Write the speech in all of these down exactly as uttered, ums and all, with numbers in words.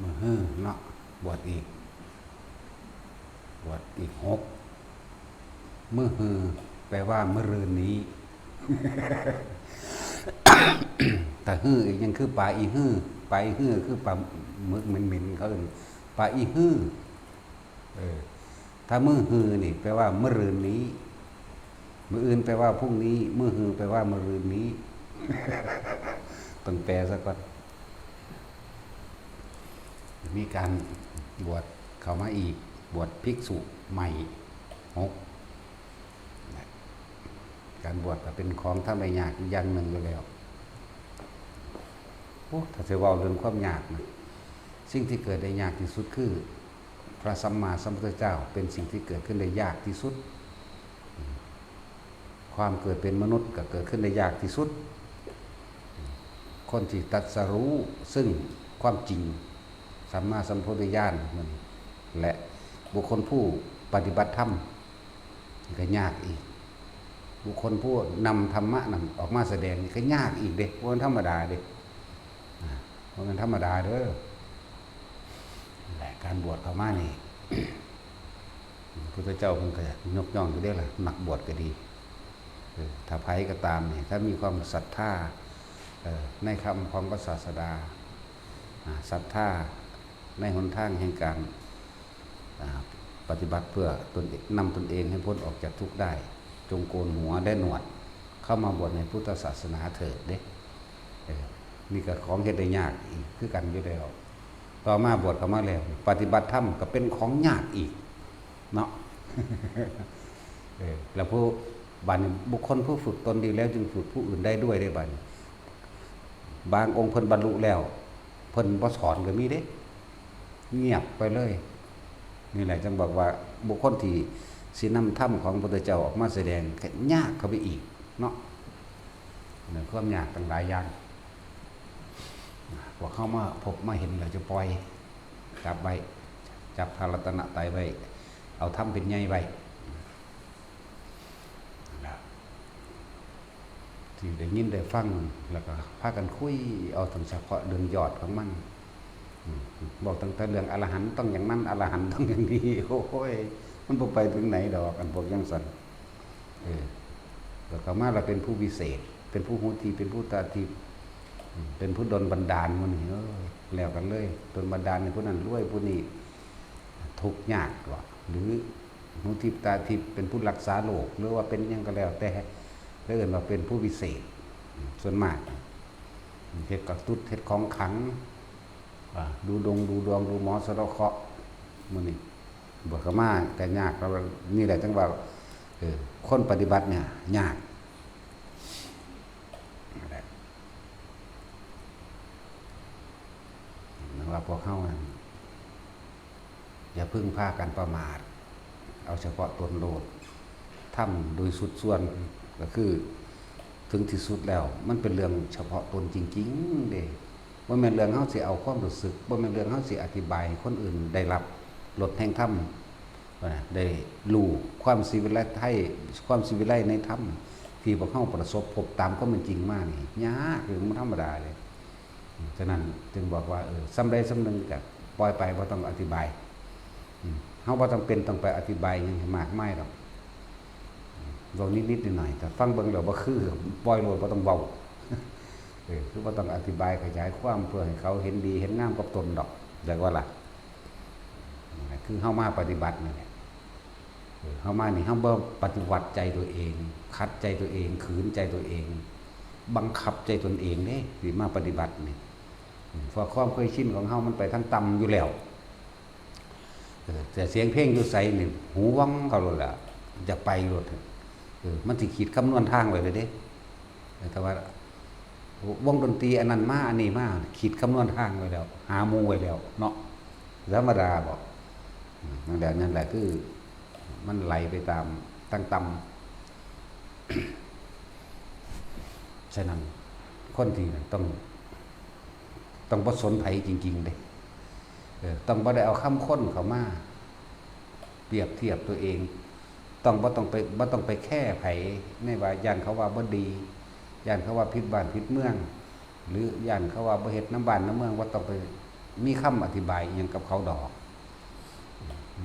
มื้อฮือเนาะ บวชอีก บวชอีกหก มื้อฮือ แปลว่ามื้อรืนนี้ แต่ฮืออีกยังคือปลาอีฮือ ปลาอีฮือคือปลาหมึกเหม็นๆ เขาเอิ้นปลาอีฮือ เออ ถ้ามื้อฮือนี่แปลว่ามื้อรืนนี้ มื้ออื่นแปลว่าพรุ่งนี้ มื้อฮือแปลว่ามื้อรืนนี้ ต้องแปลซะก่อน มีการบวชเข้ามาอีก บวชภิกษุใหม่หก การบวชก็เป็นของทำได้ยากอีกอย่างหนึ่งอยู่แล้ว โอ้ ถ้าจะเว้าเรื่องความยากนะ สิ่งที่เกิดได้ยากที่สุดคือ พระสัมมาสัมพุทธเจ้า เป็นสิ่งที่เกิดขึ้นได้ยากที่สุด ความเกิดเป็นมนุษย์ก็เกิดขึ้นได้ยากที่สุด คนที่ตรัสรู้ซึ่งความจริง สัมมาสัมโพธิญาณนั่น และบุคคลผู้ปฏิบัติธรรม นี่ก็ยากอีก บุคคลผู้นำธรรมะนั้นออกมาแสดงนี่ก็ยากอีกเด้ บ่แม่นธรรมดาเด้ อ่า บ่แม่นธรรมดาเด้อ และการบวชเข้ามานี่ พระพุทธเจ้าเพิ่นก็ยกย่องอยู่เด้ล่ะ นักบวชก็ดี เออ ถ้าไผก็ตามนี่ ถ้ามีความศรัทธา เอ่อ ในคำของพระศาสดา อ่า ศรัทธาในหนทางแห่งการ อ่า ปฏิบัติเพื่อตนเอง นำตนเองให้พ้นออกจากทุกข์ได้ จงโกนหัวและหนวด เข้ามาบวชในพุทธศาสนาเถิดเด้ เออ นี่ก็ของเฮ็ดได้ยากอีกคือกันอยู่แล้ว ต่อมาบวชเข้ามาแล้ว ปฏิบัติธรรมก็เป็นของยากอีก เนาะ เออ แล้วผู้ บัดนี้บุคคลผู้ฝึกตนดีแล้วจึงฝึกผู้อื่นได้ด้วยเด้บัดนี้ บางองค์เพิ่นบรรลุแล้ว เพิ่นบ่สอนก็มีเด้ เงียบไปเลย นี่แหละจึงบอกว่าบุคคลที่สินำธรรมของพระพุทธเจ้าออกมาแสดงก็ยากเข้าไปอีกเนาะ เนี่ย ความยากตั้งหลายอย่าง พวกเฮามาพบมาเห็นแล้วจะปล่อย จับไว้ จับพระรัตนตรัยไว้ เอาธรรมเป็นใหญ่ไว้ นั่นล่ะ ที่ได้ยินได้ฟัง แล้วก็พากันคุยเอาตั้งเฉพาะเรื่องยอดของมัน อืม บอกตั้งแต่เรื่องอรหันต์ต้องอย่างนั้น อรหันต์ต้องอย่างนี้ โอ้ย มันบ่ไปถึงไหนดอก อันพวกจั่งซั้น เออ แล้วเข้ามาแล้วเป็นผู้วิเศษ เป็นผู้หูทิพย์ เป็นผู้ตาทิพย์ อืม เป็นผู้ดลบันดาลหมู่นี้ เออ แล้วกันเลย ดลบันดาลให้ผู้นั้นรวย ผู้นี้ทุกข์ยากบ่ หรือหูทิพย์ตาทิพย์ เป็นผู้รักษาโรค หรือว่าเป็นหยังก็แล้วแต่ แล้วเอิ้นว่าเป็นผู้วิเศษ อืม ส่วนมาก เฮ็ดกระตุ้ด เฮ็ดของขลัง อ่า ดูดง ดูดวง ดูหมอสะเดาะเคราะห์ หมู่นี้ บวชเข้ามาก็ยาก แล้วนี่แหละจั่งว่า เออ คนปฏิบัติเนี่ยยาก นั่นแหละ นั่นว่าพวกเฮานั่น อย่าพึ่งพากันประมาท เอาเฉพาะตนโลด ทำโดยสุดส่วน ก็คือ ถึงที่สุดแล้ว มันเป็นเรื่องเฉพาะตนจริงๆเด้ บ่แม่นเรื่องเฮาสิเอาความรู้สึก บ่แม่นเรื่องเฮาสิอธิบายให้คนอื่นได้รับรสแห่งธรรม ว่าได้รู้ความสิวิไล ความสิวิไลในธรรม ที่พวกเฮาประสบพบตามความเป็นจริงมานี่ ยาก เรื่องมันธรรมดาเลย ฉะนั้นจึงบอกว่า เออ ส่ำใดส่ำหนึ่งก็ปล่อยไป บ่ต้องอธิบาย อืม เฮาบ่จำเป็นต้องไปอธิบายหยังให้มากมายดอก อืม เว้านิดๆหน่อยๆ ถ้าฟังเบิ่งแล้วบ่คือ ปล่อยโลด บ่ต้องเว้า เออ คือบ่ต้องอธิบายขยายความเพื่อให้เขาเห็นดีเห็นงามกับตนดอก จักว่าล่ะ นั่นแหละ คือเฮามาปฏิบัตินั่นแหละ เออ เฮามานี่ เฮาบ่ปฏิวัติใจตัวเอง ขัดใจตัวเอง ขืนใจตัวเอง บังคับใจตนเองเด้ ที่มาปฏิบัตินี่ อืม เพราะความเคยชินของเฮามันไปทางต่ำอยู่แล้ว เออ แต่เสียงเพลงอยู่ไสนี่ หูวังเข้าโลดล่ะ อยากไปโลด เออ มันสิคิดคำนวณทางไว้เลยเด้ เออ แต่ว่า วงดนตรีอันนั้นมา อันนี้มา คิดคำนวณทางไว้แล้ว หาหมู่ไว้แล้วเนาะ ธรรมดาบ่ อืม นั่นแหละ นั่นแหละ คือ มันไหลไปตามทางต่ำ ฉะนั้น คนที่ต้อง ต้องบ่สนไผจริงๆเด้ เออ ต้องบ่ได้เอาคำคนเข้ามาเปรียบเทียบตัวเอง ต้องบ่ต้องไป บ่ต้องไปแคร์ไผ ในว่าย้านเขาว่าบ่ดี ย้านเขาว่าผิดบ้านผิดเมือง หรือย้านเขาว่าบ่เฮ็ดนำบ้านนำเมือง บ่ต้องไป มีคำอธิบายอิหยังกับเขาดอก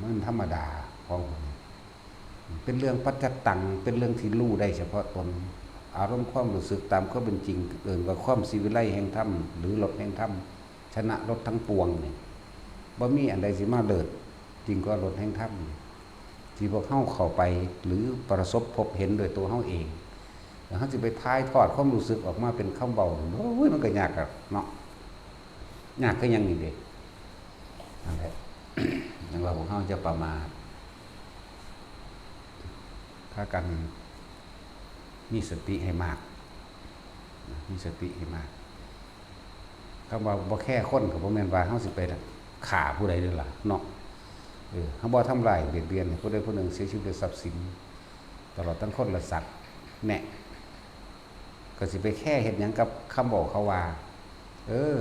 มันธรรมดาของพวกนี้ เป็นเรื่องปัจจตัง เป็นเรื่องที่รู้ได้เฉพาะตน อารมณ์ความรู้สึกตามความเป็นจริง เอิ้นว่าความสิวิไลแห่งธรรม หรือรสแห่งธรรม ชนะรสทั้งปวงนี่ บ่มีอันใดสิมาเลิศยิ่งกว่ารสแห่งธรรม ที่พวกเฮาเข้าไป หรือประสบพบเห็นโดยตัวเฮาเอง แล้วเฮาสิไปถ่ายทอดความรู้สึกออกมาเป็นคำเว้า โอ้ย มันก็ยากอะเนาะ ยากคือหยังนี่เด้ นั่นแหละ นั่นว่าพวกเฮาจะประมาท พากันมีสติให้มาก มีสติให้มาก คำว่าบ่แคร์คนก็บ่แม่นว่าเฮาสิไปฆ่าผู้ใดเด้อล่ะเนาะ เออ เฮาบ่ทำร้ายเบียดเบียนให้ผู้ใดผู้หนึ่งเสียชีวิตหรือทรัพย์สิน ตลอดทั้งคนและสัตว์ แน่ ก็สิไปแคร์เฮ็ดหยังกับคำบอกเขาว่า เออ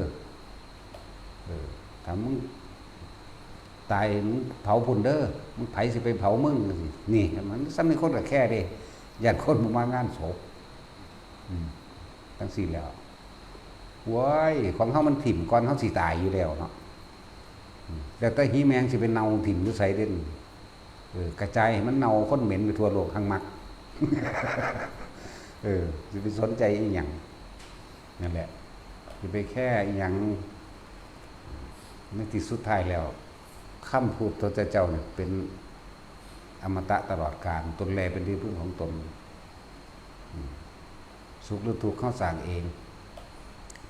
เออ ถ้ามึงตายมึงเผาพุ่นเด้อ มึงไผสิไปเผามึงจังซี้ นี่ มันซ้ำนี่คนก็แคร์เด้ ย้านคนบ่มางานศพ อืม จั่งซี้แหล้ว โว้ย ของเฮามันถิ่มก่อนเฮาสิตายอยู่แล้วเนาะ อืม แล้วแต่หีแมงสิไปเน่าถิ่มอยู่ไสเด้ เออ กระจายให้มันเน่าคนเหม็นไปทั่วโลก หั่งมัก เออ สิไปสนใจอีหยัง นั่นแหละ สิไปแคร์อีหยัง ในที่สุดท้ายแล้ว คำพูดพระเจ้าเนี่ยเป็นอมตะตลอดกาล ตนแลเป็นที่พึ่งของตน อืม สุขหรือทุกข์เฮาสร้างเอง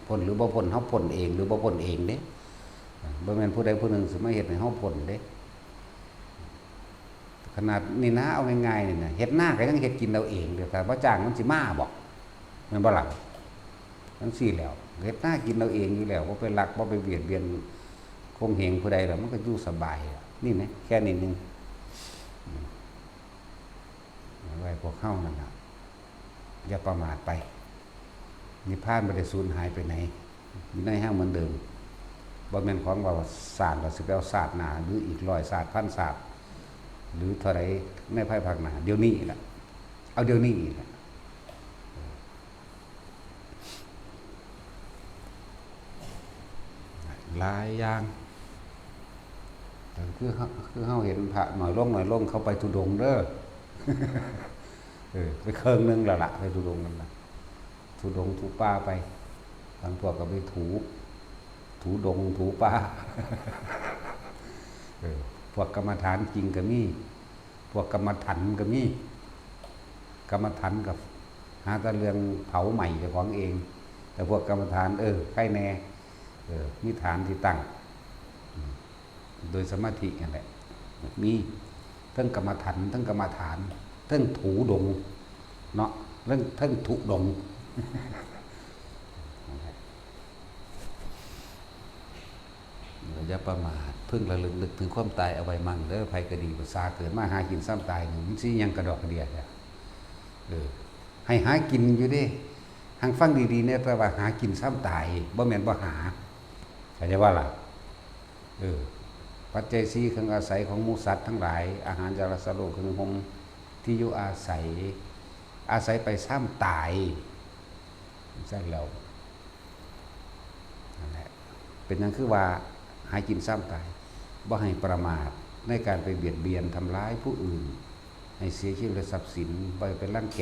พ้นหรือบ่พ้นเฮาพ้นเองหรือบ่พ้นเองเด้ บ่แม่นผู้ใดผู้หนึ่งสิมาเฮ็ดให้เฮาพ้นเด้ ขนาดนี่นะ เอาง่ายๆนี่นะ เฮ็ดนาก็ยังเฮ็ดกินเอาเองเด้ ถ้าบ่จ้างมันสิมาบ่ แม่นบ่ล่ะ จั่งซี้แหล้ว เฮ็ดนากินเอาเองอยู่แล้ว บ่ไปลัก บ่ไปเบียดเบียนข่มเหงผู้ใดแล้ว มันก็อยู่สบายอะ นี่นะ แค่นี้หนึ่ง อืม ไว้พวกเฮานั่นน่ะ อย่าประมาทไป นิพพานบ่ได้สูญหายไปไหน อยู่ในเฮาเหมือนเดิม บ่แม่นของว่าสร้างแล้วสิไปเอาชาติหน้า หรืออีกร้อยชาติ พันชาติ หรือเท่าใดในภายภาคหน้า เดี๋ยวนี้ล่ะ เอาเดี๋ยวนี้ล่ะ หลายอย่าง แต่คือเฮา คือเฮาเห็นพระน้อยลง น้อยลง เขาไปธุดงค์เด้อ เออ ไปเคิ่งหนึ่งแล้วล่ะ ไปธุดงค์นั่นน่ะ ธุดงค์ถูป่าไป บางพวกก็ไปถู ถูดง ถูป่า เออ พวกกรรมฐานจริงก็มี พวกกรรมฐานก็มี กรรมฐานก็หาแต่เรื่องเผาไหม้เจ้าของเอง แต่พวกกรรมฐาน เออ ใครแน่ เออ มีฐานที่ตั้ง อืม โดยสมาธินั่นแหละ มีทั้งกรรมฐาน ทั้งกรรมฐาน ทั้งถูดงค์ เนาะ ทั้ง ทั้งธุดงค์ อย่าประมาท พึงระลึกนึกถึงความตายเอาไว้มั่งเด้อ ไผก็ดี ภาษาเกิดมาหากินซ้ำตายนี่ มันสิหยังกระดอกกระเดียแท้ เออ ให้หากินอยู่เด้ หังฟังดีๆเนี่ย แต่ว่าหากินซ้ำตาย บ่แม่นบ่หา เข้าใจบ่ล่ะ เออ ปัจจัยสี่ เครื่องอาศัยของหมู่สัตว์ทั้งหลาย อาหาร ยารักษาโรค เครื่องนุ่งห่ม ที่อยู่อาศัย อาศัยไปซ้ำตาย ซั่นแล้ว นั่นแหละ เป็นหยังคือว่าหากินซ้ำตาย บ่ให้ประมาทในการไปเบียดเบียนทำร้ายผู้อื่น ให้เสียชีวิตและทรัพย์สิน บ่ให้ไปรังแก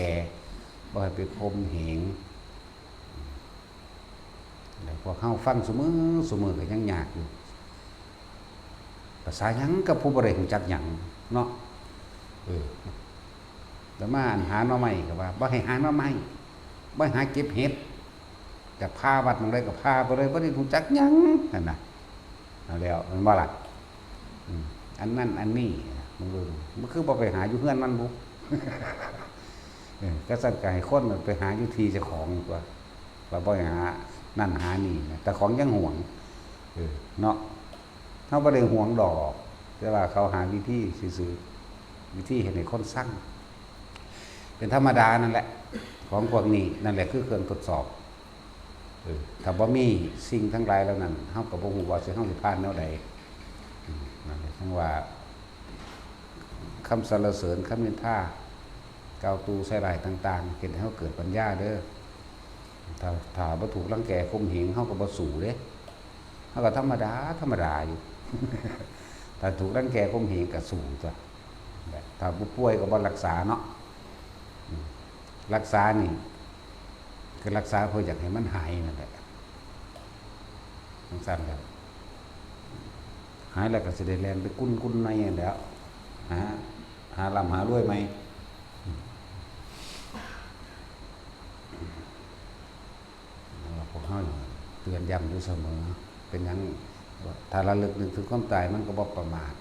บ่ให้ไปข่มเหง แล้วพวกเฮาฟังซุมื้อ ซุมื้อก็ยังยากอยู่ ภาษาหยังกับผู้บ่ได้รู้จักหยังเนาะ เออ แต่มาอันหาหน่อไม้ก็ว่า บ่ให้หาหน่อไม้ บ่ให้หาเก็บเห็ด จะพาวัดหม่องใดก็พาไปเลย บ่ได้รู้จักหยัง นั่นน่ะ เอาแล้ว แม่นบ่ล่ะ อืม อันนั้นอันนี้ มันก็ มันคือบ่ไปหาอยู่เฮือนมันบุ เออ ก็ซั่นก็ให้คนไปหาอยู่ที่เจ้าของตัว ว่าบ่ให้หานั่นหานี่นะ แต่ของยังหวง เออ เนาะ เฮาบ่ได้หวงดอก แต่ว่าเขาหาวิธีซื่อๆ วิธีเฮ็ดให้คนซัง เป็นธรรมดานั่นแหละ ของพวกนี้ นั่นแหละคือเครื่องทดสอบ เออ ถ้าบ่มีสิ่งทั้งหลายเหล่านั้น เฮาก็บ่ฮู้ว่าสิ เฮาสิผ่านแนวใด อืม นั่นแหละ จั่งว่า คำสรรเสริญ คำนินทา กล่าวตู่ใส่ร้ายต่างๆ เฮ็ดให้เฮาเกิดปัญญาเด้อ ถ้า ถ้าบ่ถูกรังแกข่มเหง เฮาก็บ่สู้เด้ เฮาก็ธรรมดา ธรรมดาอยู่ ถ้าถูกรังแกข่มเหงก็สู้ตั๊ว ถ้าผู้ป่วยก็บ่รักษาเนาะ อืม รักษานี่ ก็รักษาเพื่ออยากให้มันหายนั่นแหละ จั่งซั้นแหละ หายแล้วก็สิได้แล่นไปกุนกุนในนั่นแหล้ว หา หาร่ำหารวยใหม่ พวกเฮานี่เตือนย้ำอยู่เสมอ เป็นหยัง ถ้าระลึกนึกถึงความตายมันก็บ่ประมาท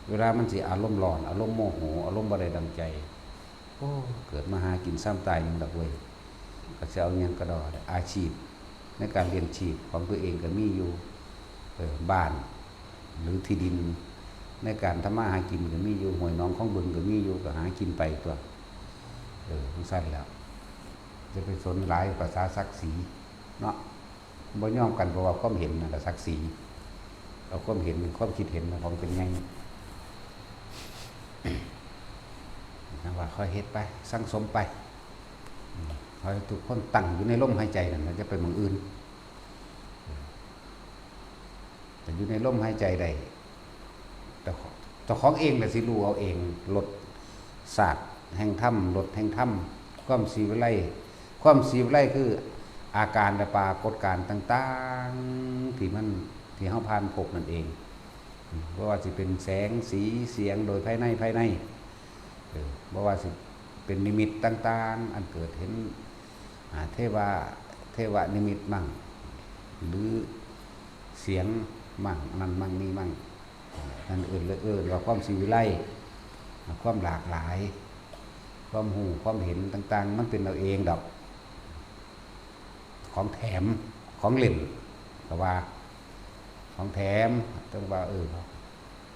เวลามันสิอารมณ์ร้อน อารมณ์โมโห อารมณ์บ่ได้ดังใจ โอ้ เกิดมาหากินซ้ำตายหนึ่งดอกเว้ย ก็สิเอาหยังกะด้อ อาชีพในการเลี้ยงชีพของตัวเองก็มีอยู่ เออ บ้าน หรือที่ดิน ในการทำมาหากินก็มีอยู่ ห้วยหนองของบึงก็มีอยู่ ก็หากินไปตั๊ว เออ จั่งซั้นแหล้ว อย่าไปสนหลายภาษาศักดิ์ศรีเนาะ บ่ยอมกันเพราะว่าความเห็นนั่นล่ะศักดิ์ศรี เอาความเห็น ความคิดเห็นของเป็นไง นะว่าค่อยเฮ็ดไป สั่งสมไป อืม ขอให้ทุกคนตั้งอยู่ในลมหายใจนั่นนะ อย่าไปหม่องอื่น แต่อยู่ในลมหายใจได้ แต่เจ้าของเองแหละสิรู้เอาเอง รสชาติแห่งธรรม รสแห่งธรรม ความสีวิไล ความสีวิไลคืออาการและปรากฏการณ์ต่างๆ ที่มัน ที่เฮาผ่านพบนั่นเอง บ่ว่าสิเป็นแสง สี เสียง โดยภายใน ภายใน เออ บ่ว่าสิเป็นนิมิตต่างๆ อันเกิดเห็น อ่า เทวา เทวนิมิตมั่ง หรือเสียงมั่ง นั่นมั่ง นี่มั่ง นั่นเอิ้นเลย เอิ้นว่าความสีวิไล ความหลากหลาย ความรู้ ความเห็นต่างๆ มันเป็นเอาเองดอก ของแถม ของเล่น ก็ว่า ของแถม ต้องว่า เออ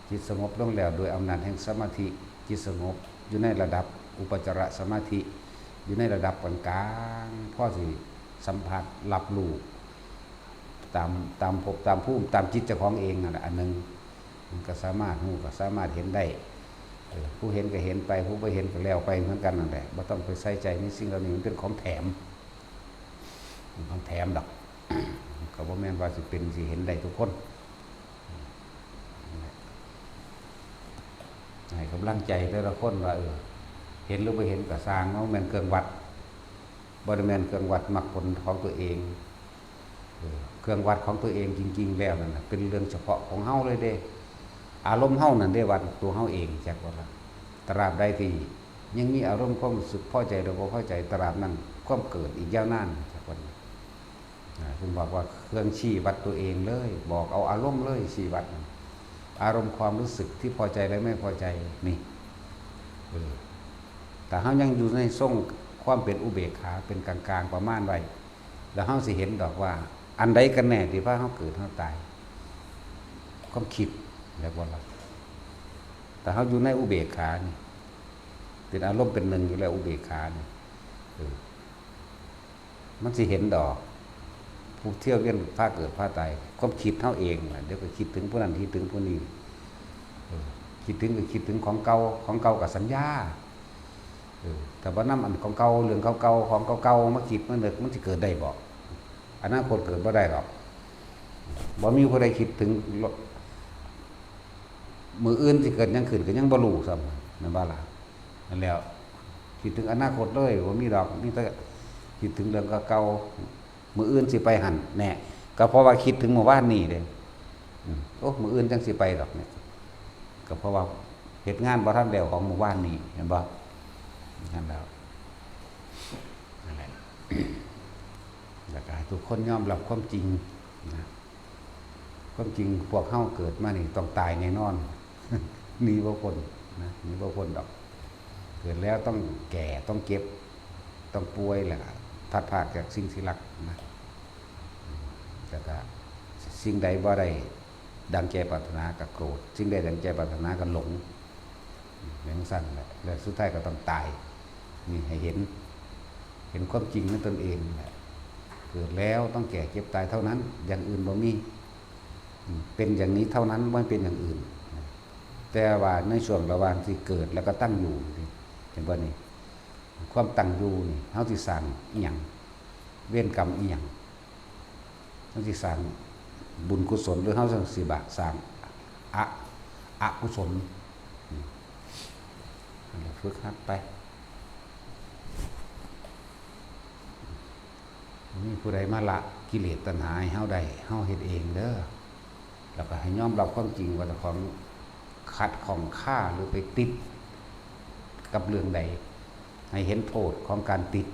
จิตสงบลงแล้ว โดยอำนาจแห่งสมาธิ จิตสงบ อยู่ในระดับอุปจารสมาธิ อยู่ในระดับกลางๆ พอสิสัมผัส รับรู้ ตาม ตามภพ ตามภูมิ ตามจิตเจ้าของเองนั่นแหละ อันหนึ่ง มันก็สามารถรู้ ก็สามารถเห็นได้ เออ ผู้เห็นก็เห็นไป ผู้บ่เห็นก็แล้วไปเหมือนกันนั่นแหละ บ่ต้องไปใส่ใจในสิ่งเหล่านี้ มันเป็นของแถม ของแถมดอก ก็บ่แม่นว่าสิเป็นสิเห็นได้ทุกคน ให้กำลังใจแต่ละคนว่า เออ เห็นหรือบ่เห็นก็ซ่าง มันบ่แม่นเครื่องวัด บ่ได้แม่นเครื่องวัดมรรคผลของตัวเอง เออ เครื่องวัดของตัวเองจริงๆ แล้วนั่นน่ะ เป็นเรื่องเฉพาะของเฮาเลยเด้ อารมณ์เฮานั่นเด้ วัดตัวเฮาเอง จักว่าล่ะ ตราบใดที่ยังมีอารมณ์ความรู้สึกพอใจหรือบ่พอใจ ตราบนั้นความเกิดอีกยาวนาน จักว่าล่ะ อ่า เพิ่นบอกว่าเครื่องชี้วัดตัวเองเลย บอกเอาอารมณ์เลยชี้วัด อารมณ์ความรู้สึกที่พอใจและไม่พอใจ นี่ เออ ถ้าเฮายังอยู่ในทรงความเป็นอุเบกขา เป็นกลางๆ ประมาณไว้ แล้วเฮาสิเห็นดอกว่า อันใดกันแน่ที่พาเฮาเกิดเฮาตาย ความคิด แล้วบ่ล่ะ ถ้าเฮาอยู่ในอุเบกขานี่ เป็นอารมณ์เป็นหนึ่งอยู่แล้ว อุเบกขานี่ เออ มันสิเห็นดอก ผู้เที่ยวเวียนพาเกิดพาตาย ความคิดเฮาเองน่ะ เดี๋ยวก็คิดถึงผู้นั้น คิดถึงผู้นี้ เออ คิดถึงก็คิดถึงของเก่า ของเก่าก็สัญญา เออ แต่ว่านำอันของเก่า เรื่องเก่าๆ ของเก่าๆ มาคิดมานึก มันสิเกิดได้บ่ อนาคตเกิดบ่ได้ดอก บ่มีผู้ใดคิดถึง มื้ออื่นสิเกิดหยังขึ้นก็ยังบ่รู้ซ้ำ แม่นบ่ล่ะ นั่นแหล้ว คิดถึงอนาคตเลย บ่มีดอก มีแต่คิดถึงเรื่องเก่าๆ มื้ออื่นสิไปหั่น แน่ ก็เพราะว่าคิดถึงมื้อวานนี้เด้ อืม โอ้ มื้ออื่นจั่งสิไปดอกเนี่ย ก็เพราะว่าเฮ็ดงานบ่ทันแล้วของมื้อวานนี้ แม่นบ่ นั่นแหล้ว นั่นแหละ แล้วก็ให้ทุกคนยอมรับความจริงนะ ความจริงพวกเฮาเกิดมานี่ต้องตายแน่นอน หนีบ่พ้นนะ หนีบ่พ้นดอก เกิดแล้วต้องแก่ ต้องเจ็บ ต้องป่วย แล้วก็พลัดพรากจากสิ่งที่รักนะ แล้วก็สิ่งใดบ่ได้ดังใจปรารถนาก็โกรธ สิ่งใดดังใจปรารถนาก็หลง เป็นจั่งซั้นแหละ และสุดท้ายก็ต้องตาย นี่ให้เห็น เห็นความจริงในตนเองแหละ เกิดแล้วต้องแก่เจ็บตายเท่านั้น อย่างอื่นบ่มี อืม เป็นอย่างนี้เท่านั้น ไม่เป็นอย่างอื่น แต่ว่าในช่วงระหว่างที่เกิดแล้วก็ตั้งอยู่นี่ เห็นบ่นี่ ความตั้งอยู่นี่ เฮาสิสร้างอิหยัง เวรกรรมอิหยัง เฮาสิสร้าง บุญกุศล หรือเฮาจั่งสิบะสร้างอะอกุศล อืม ฝึกหัดไป มีผู้ใดมาละกิเลสตัณหาให้เฮาได้ เฮาเฮ็ดเองเด้อ แล้วก็ให้ยอมรับความจริงว่าเจ้าของขัดข้องคาหรือไปติดกับเรื่องใด ให้เห็นโทษของการติด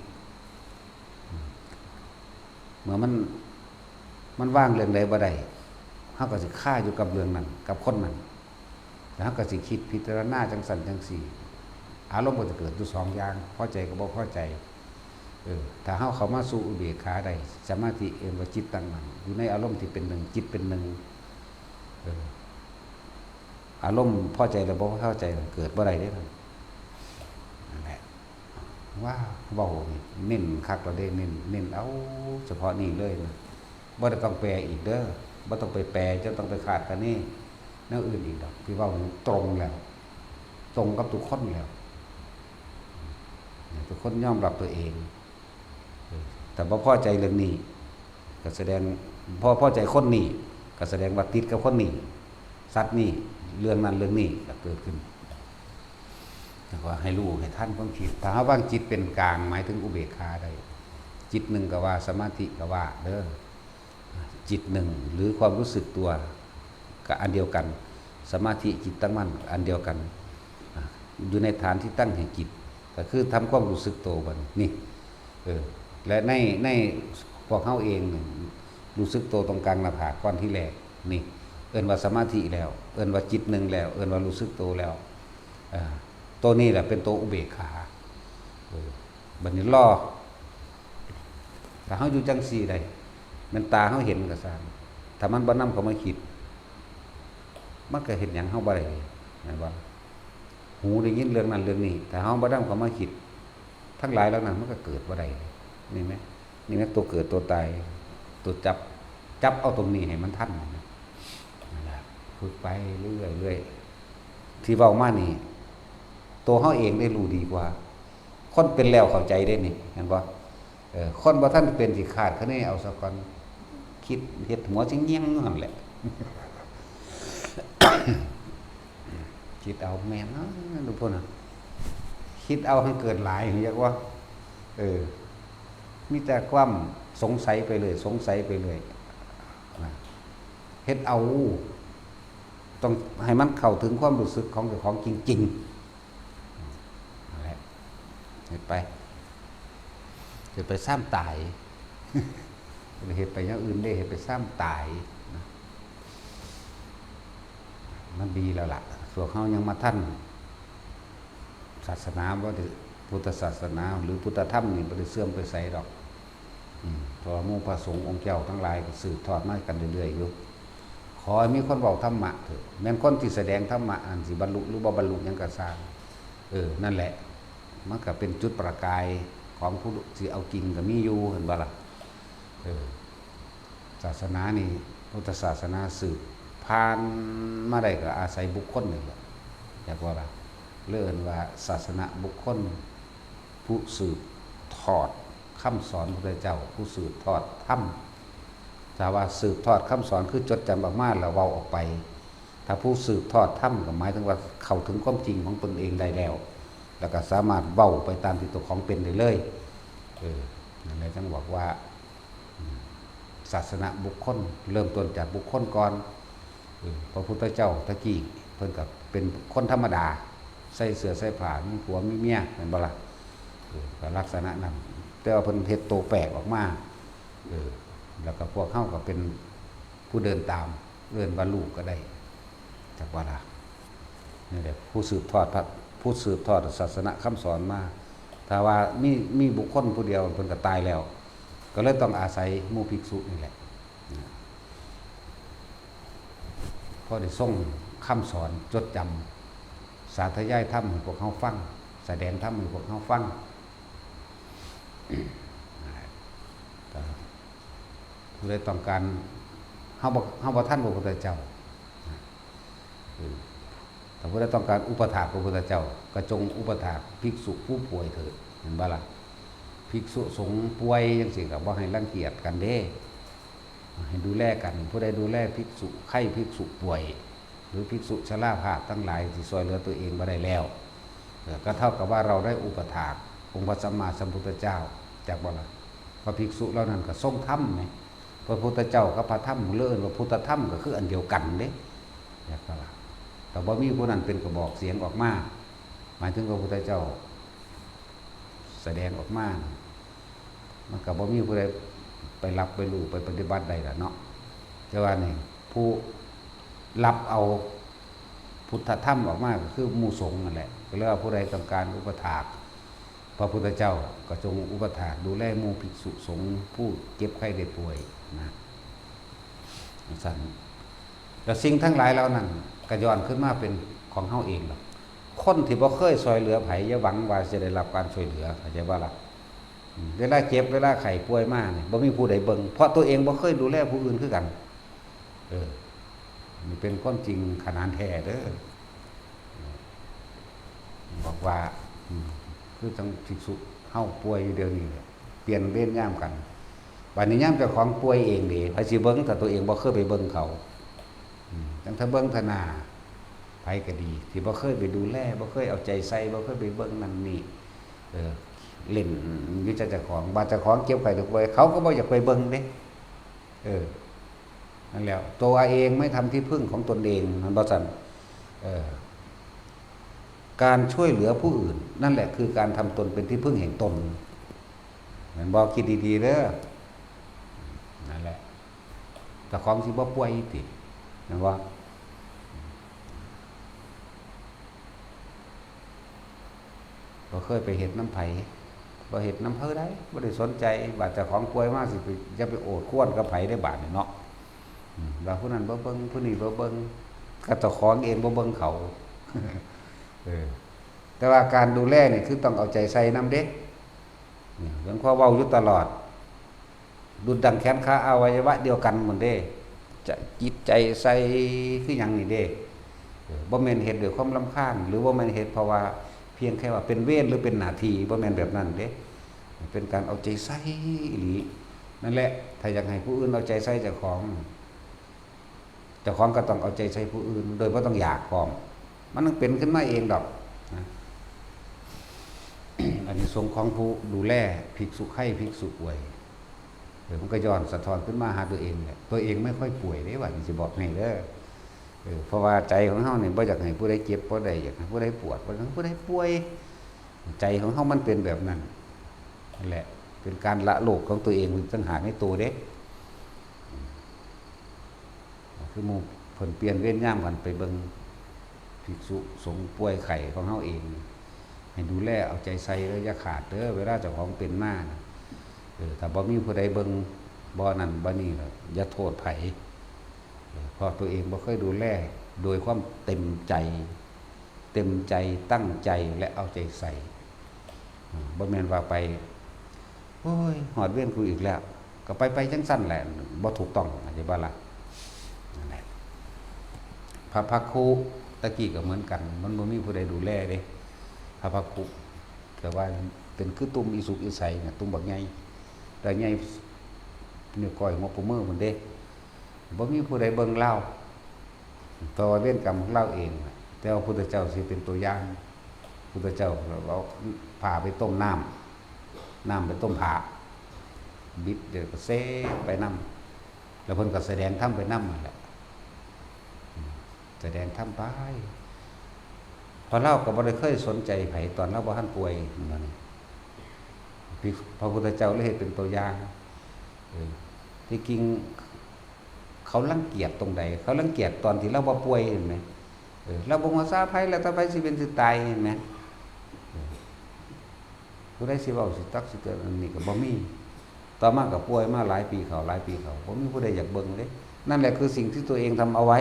เมื่อมัน มันวางเรื่องใดบ่ได้ เฮาก็สิคาอยู่กับเรื่องนั้น กับคนนั้น แล้วเฮาก็สิคิดพิจารณาจั่งซั้นจั่งซี้ อารมณ์ก็จะเกิดอยู่สองอย่าง พอใจกับบ่พอใจ เออ ถ้าเฮาเข้ามาสู่อุเบกขาได้ สมาธิ เอิ้นว่าจิตตั้งมั่น อยู่ในอารมณ์ที่เป็นหนึ่ง จิตเป็นหนึ่ง เออ อารมณ์พอใจและบ่พอใจเกิดบ่ได้เด้ นั่นแหละ ว่าเว้านี่เน้นคักแล้วเด้ เน้น เน้นเอาเฉพาะนี่เลยนะ บ่ได้ต้องแปลอีกเด้อ บ่ต้องไปแปล จะต้องไปคาดคะเนแนวอื่นอีกดอก ที่เว้านี่ตรงแล้ว ตรงกับทุกคนแล้ว ทุกคนยอมรับตัวเอง แต่บ่พอใจเรื่องนี้ ก็แสดง พอพอใจคนนี้ ก็แสดงว่าติดกับคนนี้ สัตว์นี้ เรื่องนั้นเรื่องนี้ก็เกิดขึ้น แล้วก็ให้รู้ให้ทันความคิด ถ้าเฮาวางจิตเป็นกลาง หมายถึงอุเบกขาได้ จิตหนึ่งก็ว่า สมาธิก็ว่าเด้อ จิตหนึ่ง หรือความรู้สึกตัว ก็อันเดียวกัน สมาธิ จิตตั้งมั่น อันเดียวกัน อ่ะ อยู่ในฐานที่ตั้งแห่งจิต ก็คือทำความรู้สึกตัวบัดนี้ นี่ เออ และใน ในพวกเฮาเองนี่ รู้สึกตัวตรงกลางหน้าผากก้อนที่แรก นี่ เอิ้นว่าสมาธิแล้ว เอิ้นว่าจิตหนึ่งแล้ว เอิ้นว่ารู้สึกตัวแล้ว อ่า ตัวนี้แหละเป็นตัวอุเบกขา เออ บัดนี้รอ ถ้าเฮาอยู่จั่งซี้ได้ แม่นตาเฮาเห็นก็ซ่าง ถ้ามันบ่นำเข้ามาคิด มันก็เฮ็ดหยังเฮาบ่ได้ แม่นบ่ หูได้ยินเรื่องนั้นเรื่องนี้ ถ้าเฮาบ่นำเข้ามาคิด ทั้งหลายเหล่านั้นมันก็เกิดบ่ได้ นี่แหม นี่แหม ตัวเกิดตัวตาย ตัวจับ จับเอาตรงนี้ให้มันทัน นั่นแหละ ฝึกไปเรื่อยๆ ที่เว้ามานี่ ตัวเฮาเองได้รู้ดีกว่า คนเป็นแล้วเข้าใจเด้นี่ เห็นบ่ เออ คนบ่ทันเป็นสิคาดคะเนเอาซะก่อน คิดเฮ็ดหัวสิเงี่ยงอยู่หั่นแหละ คิดเอาแม่นเนาะ ทุกคนน่ะ คิดเอาให้เกิดหลาย เรียกว่า เออ มีแต่ความสงสัยไปเลย สงสัยไปเลย นะ เฮ็ดเอา ต้องให้มันเข้าถึงความรู้สึกของเจ้าของจริงๆ นั่นแหละ เฮ็ดไป เฮ็ดไปซ้ำตาย เฮ็ดไปอย่างอื่นเด้ เฮ็ดไปซ้ำตายนะ มันดีแล้วล่ะ พวกเฮายังมาทัน ศาสนาบ่ได้ พุทธศาสนา หรือพุทธธรรมนี่บ่ได้เสื่อมไปไสดอก อืม เพราะว่าหมู่พระสงฆ์องค์เจ้าทั้งหลายก็สืบทอดมากันเรื่อยๆอยู่ ขอให้มีคนเว้าธรรมะเถอะ แม่นคนที่แสดงธรรมะนั่นสิบรรลุหรือบ่บรรลุหยังก็ซ่าง เออ นั่นแหละ มันก็เป็นจุดประกายของผู้สิเอาจริงก็มีอยู่ เห็นบ่ล่ะ เออ ศาสนานี่ พุทธศาสนาสืบผ่านมาได้ก็อาศัยบุคคลนี่แหละ อยากว่าล่ะ เรียกว่าศาสนบุคคล ผู้สืบทอดคำสอนพระพุทธเจ้า ผู้สืบทอดธรรม ถ้าว่าสืบทอดคำสอนคือจดจำออกมาแล้วเว้าออกไป ถ้าผู้สืบทอดธรรมก็หมายถึงว่าเข้าถึงความจริงของตนเองได้แล้ว แล้วก็สามารถเว้าไปตามที่ตัวของเป็นได้เลย เออ นั่นแหละจึงบอกว่า อืม ศาสนบุคคล เริ่มต้นจากบุคคลก่อน เออ พระพุทธเจ้าตะกี้เพิ่นก็เป็นคนธรรมดา ใส่เสื้อใส่ผ้า มีผัวมีเมีย แม่นบ่ล่ะ เออ ก็ลักษณะนั้น แต่ว่าเพิ่นเฮ็ดโตแปลกออกมา เออ แล้วก็พวกเฮาก็เป็นผู้เดินตาม เอิ้นว่าลูกก็ได้ จักว่าล่ะ นี่แหละ ผู้สืบทอดพระ ผู้สืบทอดศาสนคำสอนมา ถ้าว่ามี มีบุคคลผู้เดียวเพิ่นก็ตายแล้ว ก็เลยต้องอาศัยหมู่ภิกษุนี่แหละ พอได้ทรงคำสอนจดจำ สาธยายธรรมให้พวกเฮาฟัง แสดงธรรมให้พวกเฮาฟัง ก็ผู้ใดต้องการ เฮาบ่ เฮาบ่ทันพระพุทธเจ้า เออ ถ้าผู้ใดต้องการอุปถากพระพุทธเจ้า ก็จงอุปถากภิกษุผู้ป่วยเถิด เห็นบ่ล่ะ ภิกษุสงฆ์ป่วยจังซี่ก็บ่ให้รังเกียจกันเด้ ให้ดูแลกัน ผู้ใดดูแลภิกษุไข้ ภิกษุป่วย หรือภิกษุชราภาพทั้งหลายที่ช่วยเหลือตัวเองบ่ได้แล้ว เอ่อ ก็เท่ากับว่าเราได้อุปถากองค์พระสัมมาสัมพุทธเจ้า จักบ่ล่ะ พระภิกษุเหล่านั้นก็ทรงธรรมไง พระพุทธเจ้ากับพระธรรม หรือเอิ้นว่าพุทธธรรมก็คืออันเดียวกันเด้ จักบ่ล่ะ แต่บ่มีผู้นั้นเป็นกระบอกเสียงออกมา หมายถึงพระพุทธเจ้าแสดงออกมา มันก็บ่มีผู้ใดไปรับไปรู้ไปปฏิบัติได้ล่ะเนาะ แต่ว่านี่ผู้รับเอาพุทธธรรมออกมาก็คือหมู่สงฆ์นั่นแหละ ก็เรียกว่าผู้ใดต้องการอุปถากพระพุทธเจ้าก็จงอุปถากดูแลหมู่ภิกษุสงฆ์ผู้เจ็บไข้ได้ป่วยนะ จั่งซั้น แล้วสิ่งทั้งหลายเหล่านั้นก็ย้อนขึ้นมาเป็นของเฮาเองดอก คนที่บ่เคยช่วยเหลือไผ อย่าหวังว่าสิได้รับการช่วยเหลือ เข้าใจบ่ล่ะ อืม เวลาเจ็บ เวลาไข้ป่วยมานี่ บ่มีผู้ใดเบิ่ง เพราะตัวเองบ่เคยดูแลผู้อื่นคือกัน เออ นี่เป็นความจริงขนานแท้เด้อ บอกว่า อืม คือจั่งภิกษุเฮาป่วยอยู่เดี๋ยวนี้แหละ เปลี่ยนเวรยามกัน บัดนี้ยามเจ้าของป่วยเองเด้ ไผสิเบิ่ง ถ้าตัวเองบ่เคยไปเบิ่งเขา อืม จั่งถ้าเบิ่งถ้าหน้า ไผก็ดี ที่บ่เคยไปดูแล บ่เคยเอาใจใส่ บ่เคยไปเบิ่งนั่นนี่ เออ เล่นอยู่แต่เจ้าของ บาดเจ้าของเจ็บไข้ได้ป่วย เขาก็บ่อยากไปเบิ่งเด้ เออ นั่นแหละ ตัวเองไม่ทำที่พึ่งของตนเอง มันบ่ซั่น เออ การช่วยเหลือผู้อื่น นั่นแหละคือการทำตนเป็นที่พึ่งแห่งตน แม่นบ่ คิดดีๆเด้อ นั่นแหละ เจ้าของสิบ่ป่วยติ แม่นบ่ บ่เคยไปเฮ็ดนำไผ บ่เฮ็ดนำเผาใด บ่ได้สนใจ บาดเจ้าของป่วยมาสิไป อย่าไปโอดครวญกับไผได้บาดนี่เนาะ อืม ว่าผู้นั้นบ่เบิ่ง ผู้นี้บ่เบิ่ง ก็เจ้าของเองบ่เบิ่งเขา เออ แต่ว่าการดูแลนี่คือต้องเอาใจใส่นำเด้ เนี่ย หลวงพ่อเว้าอยู่ตลอด ดุจดังแขนขาอวัยวะเดียวกันหมดเด้ จะจิตใจใส่คือหยังนี่เด้ เออ บ่แม่นเฮ็ดด้วยความรำคาญ หรือบ่แม่นเฮ็ดเพราะว่าเพียงแค่ว่าเป็นเวรหรือเป็นหน้าที่ บ่แม่นแบบนั้นเด้ เป็นการเอาใจใส่อีหลี นั่นแหละ ถ้าอยากให้ผู้อื่นเอาใจใส่เจ้าของ เจ้าของก็ต้องเอาใจใส่ผู้อื่น โดยบ่ต้องอยากพร้อม มันต้องเป็นขึ้นมาเองดอกนะ อานิสงส์ของผู้ดูแลภิกษุไข้ภิกษุป่วย เออ มันก็ย้อนสะท้อนขึ้นมาหาตัวเองแหละ ตัวเองไม่ค่อยป่วยเด้ ว่าสิบอกให้เด้อ เออ เพราะว่าใจของเฮานี่บ่อยากให้ผู้ใดเจ็บ บ่ได้อยากให้ผู้ใดปวด บ่อยากให้ผู้ใดป่วย ใจของเฮามันเป็นแบบนั้น นั่นแหละ เป็นการละโลกของตัวเองต่างหากในตัวเด้ คือหมู่เพิ่นเปลี่ยนเวรยามกันไปเบิ่งภิกษุสงฆ์ป่วยไข้ของเฮาเอง ให้ดูแลเอาใจใส่เด้อ อย่าขาดเด้อ เวลาเจ้าของเป็นมานะ เออ ถ้าบ่มีผู้ใดเบิ่ง บ่นั่นบ่นี่ล่ะ อย่าโทษไผ เออ เพราะตัวเองบ่เคยดูแลโดยความเต็มใจ เต็มใจ ตั้งใจ และเอาใจใส่ อืม บ่แม่นว่าไป โอ้ย ฮอดเวรกูอีกแล้ว ก็ไป ไปจั่งซั้นแหละ บ่ถูกต้อง เข้าใจบ่ล่ะ นั่นแหละ พระภักคุ ตะกี้ก็เหมือนกัน มันบ่มีผู้ใดดูแลเด้ พระภักคุ แต่ว่าเป็นคือตุ่มอีสุกอีใสน่ะ ตุ่มบักใหญ่ แต่ใหญ่นิ้วก้อยหัวโป้งมือพุ้นเด้ บ่มีผู้ใดเบิ่งลาว เพราะว่าเวรกรรมของลาวเอง แต่ว่าพุทธเจ้าสิเป็นตัวอย่าง พุทธเจ้าเอาผ้าไปต้มน้ำ น้ำไปต้มผ้า บิดเดี๋ยวก็เซไปนำ แล้วเพิ่นก็แสดงธรรมไปนำนั่นแหละ แสดงธรรมไป เพราะลาวก็บ่ได้เคยสนใจไผตอนลาวบ่ทันป่วยนั่นนี่ พระพุทธเจ้าเลยเฮ็ดเป็นตัวอย่าง เออ ที่จริงเขารังเกียจตรงใด เขารังเกียจตอนที่ลาวบ่ป่วยเห็นไหม เออ ลาวบ่ฮู้ภาษาไผ แล้วต่อไปสิเป็นสิตายเห็นไหม เออ ผู้ใดสิเว้าสิตักสิเตือนอันนี้ก็บ่มี ต่อมาก็ป่วยมาหลายปีเข้า หลายปีเข้า บ่มีผู้ใดอยากเบิ่งเด้ นั่นแหละคือสิ่งที่ตัวเองทำเอาไว้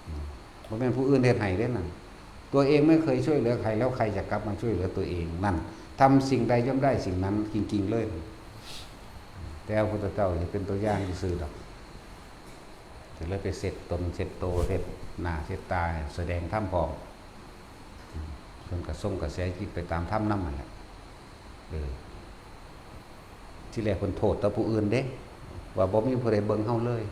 อืม บ่แม่นผู้อื่นเฮ็ดให้เด้นั่น ตัวเองไม่เคยช่วยเหลือใคร แล้วใครจะกลับมาช่วยเหลือตัวเอง นั่น ทำสิ่งใดย่อมได้สิ่งนั้นจริงๆเลย แต่พระพุทธเจ้าจะเป็นตัวอย่างซื่อๆดอก จะเลยไปเช็ดตนเช็ดโต เช็ดหน้าเช็ดตา แสดงธรรมพร้อม อืม เพิ่นก็ส่งกระแสจิตไปตามธรรมนำนั่นแหละ เออ ที่แรกเพิ่นโทษแต่ผู้อื่นเด้ ว่าบ่มีผู้ใดเบิ่งเฮาเลย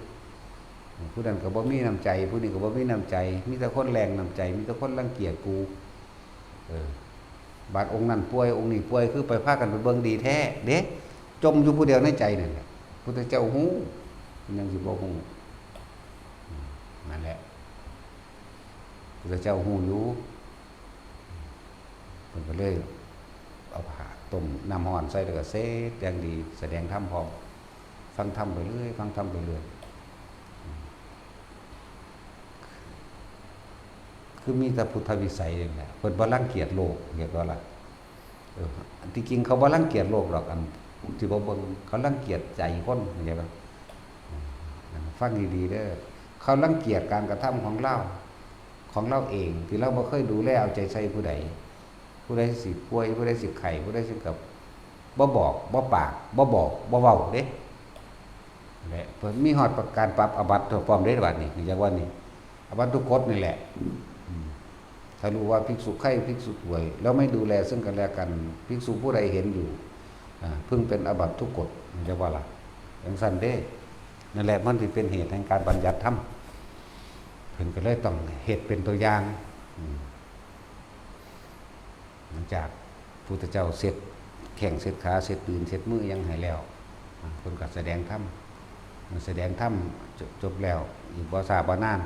ผู้นั้นก็บ่มีน้ำใจ ผู้นี้ก็บ่มีน้ำใจ มีแต่คนแรงน้ำใจ มีแต่คนรังเกียจกู เออ บาดองค์นั้นป่วย องค์นี้ป่วย คือไปพากันไปเบิ่งดีแท้เด้ จมอยู่ผู้เดียวในใจนั่นแหละ พุทธเจ้าฮู้ มันยังสิบ่ฮู้ อืม นั่นแหละ พุทธเจ้าฮู้อยู่ เพิ่นก็เลยเอาผ้าต้มน้ำร้อนใส่ แล้วก็เสดอย่างดี แสดงธรรมพร้อม ฟังธรรมไปเรื่อย ฟังธรรมไปเรื่อย คือมีแต่พุทธวิสัยนี่แหละ เพิ่นบ่รังเกียจโลก เห็นบ่ล่ะ เออ อันที่จริงเขาบ่รังเกียจโลกดอก อันที่บ่เบิ่ง เขารังเกียจใจคน เข้าใจบ่ อืม ฟังดีๆเด้อ เขารังเกียจการกระทำของลาว ของลาวเอง ที่ลาวบ่เคยดูแลเอาใจใส่ผู้ใด ผู้ใดสิป่วย ผู้ใดสิไข้ ผู้ใดสิกับ บ่บอก บ่ปาก บ่บอก บ่เว้าเด้ และเพิ่นมีฮอดประการปรับอาบัติตัวปลอมเด้ บัดนี้ จักว่านี่ อาบัติทุกกฎนี่แหละ อืม ถ้ารู้ว่าภิกษุไข้ ภิกษุป่วย แล้วไม่ดูแลซึ่งกันและกัน ภิกษุผู้ใดเห็นอยู่ อ่า พึงเป็นอาบัติทุกกฎ จักว่าล่ะ จังซั่นเด้ นั่นแหละ มันสิเป็นเหตุแห่งการบัญญัติธรรม เพิ่นก็เลยต้องเฮ็ดเป็นตัวอย่าง อืม หลังจากพุทธเจ้าเช็ดแข้งเช็ดขา เช็ดตีน เช็ดมือหยังให้แล้ว อ่า เพิ่นก็แสดงธรรม แสดงธรรมจบ จบแล้ว อีกบ่ช้าบ่นาน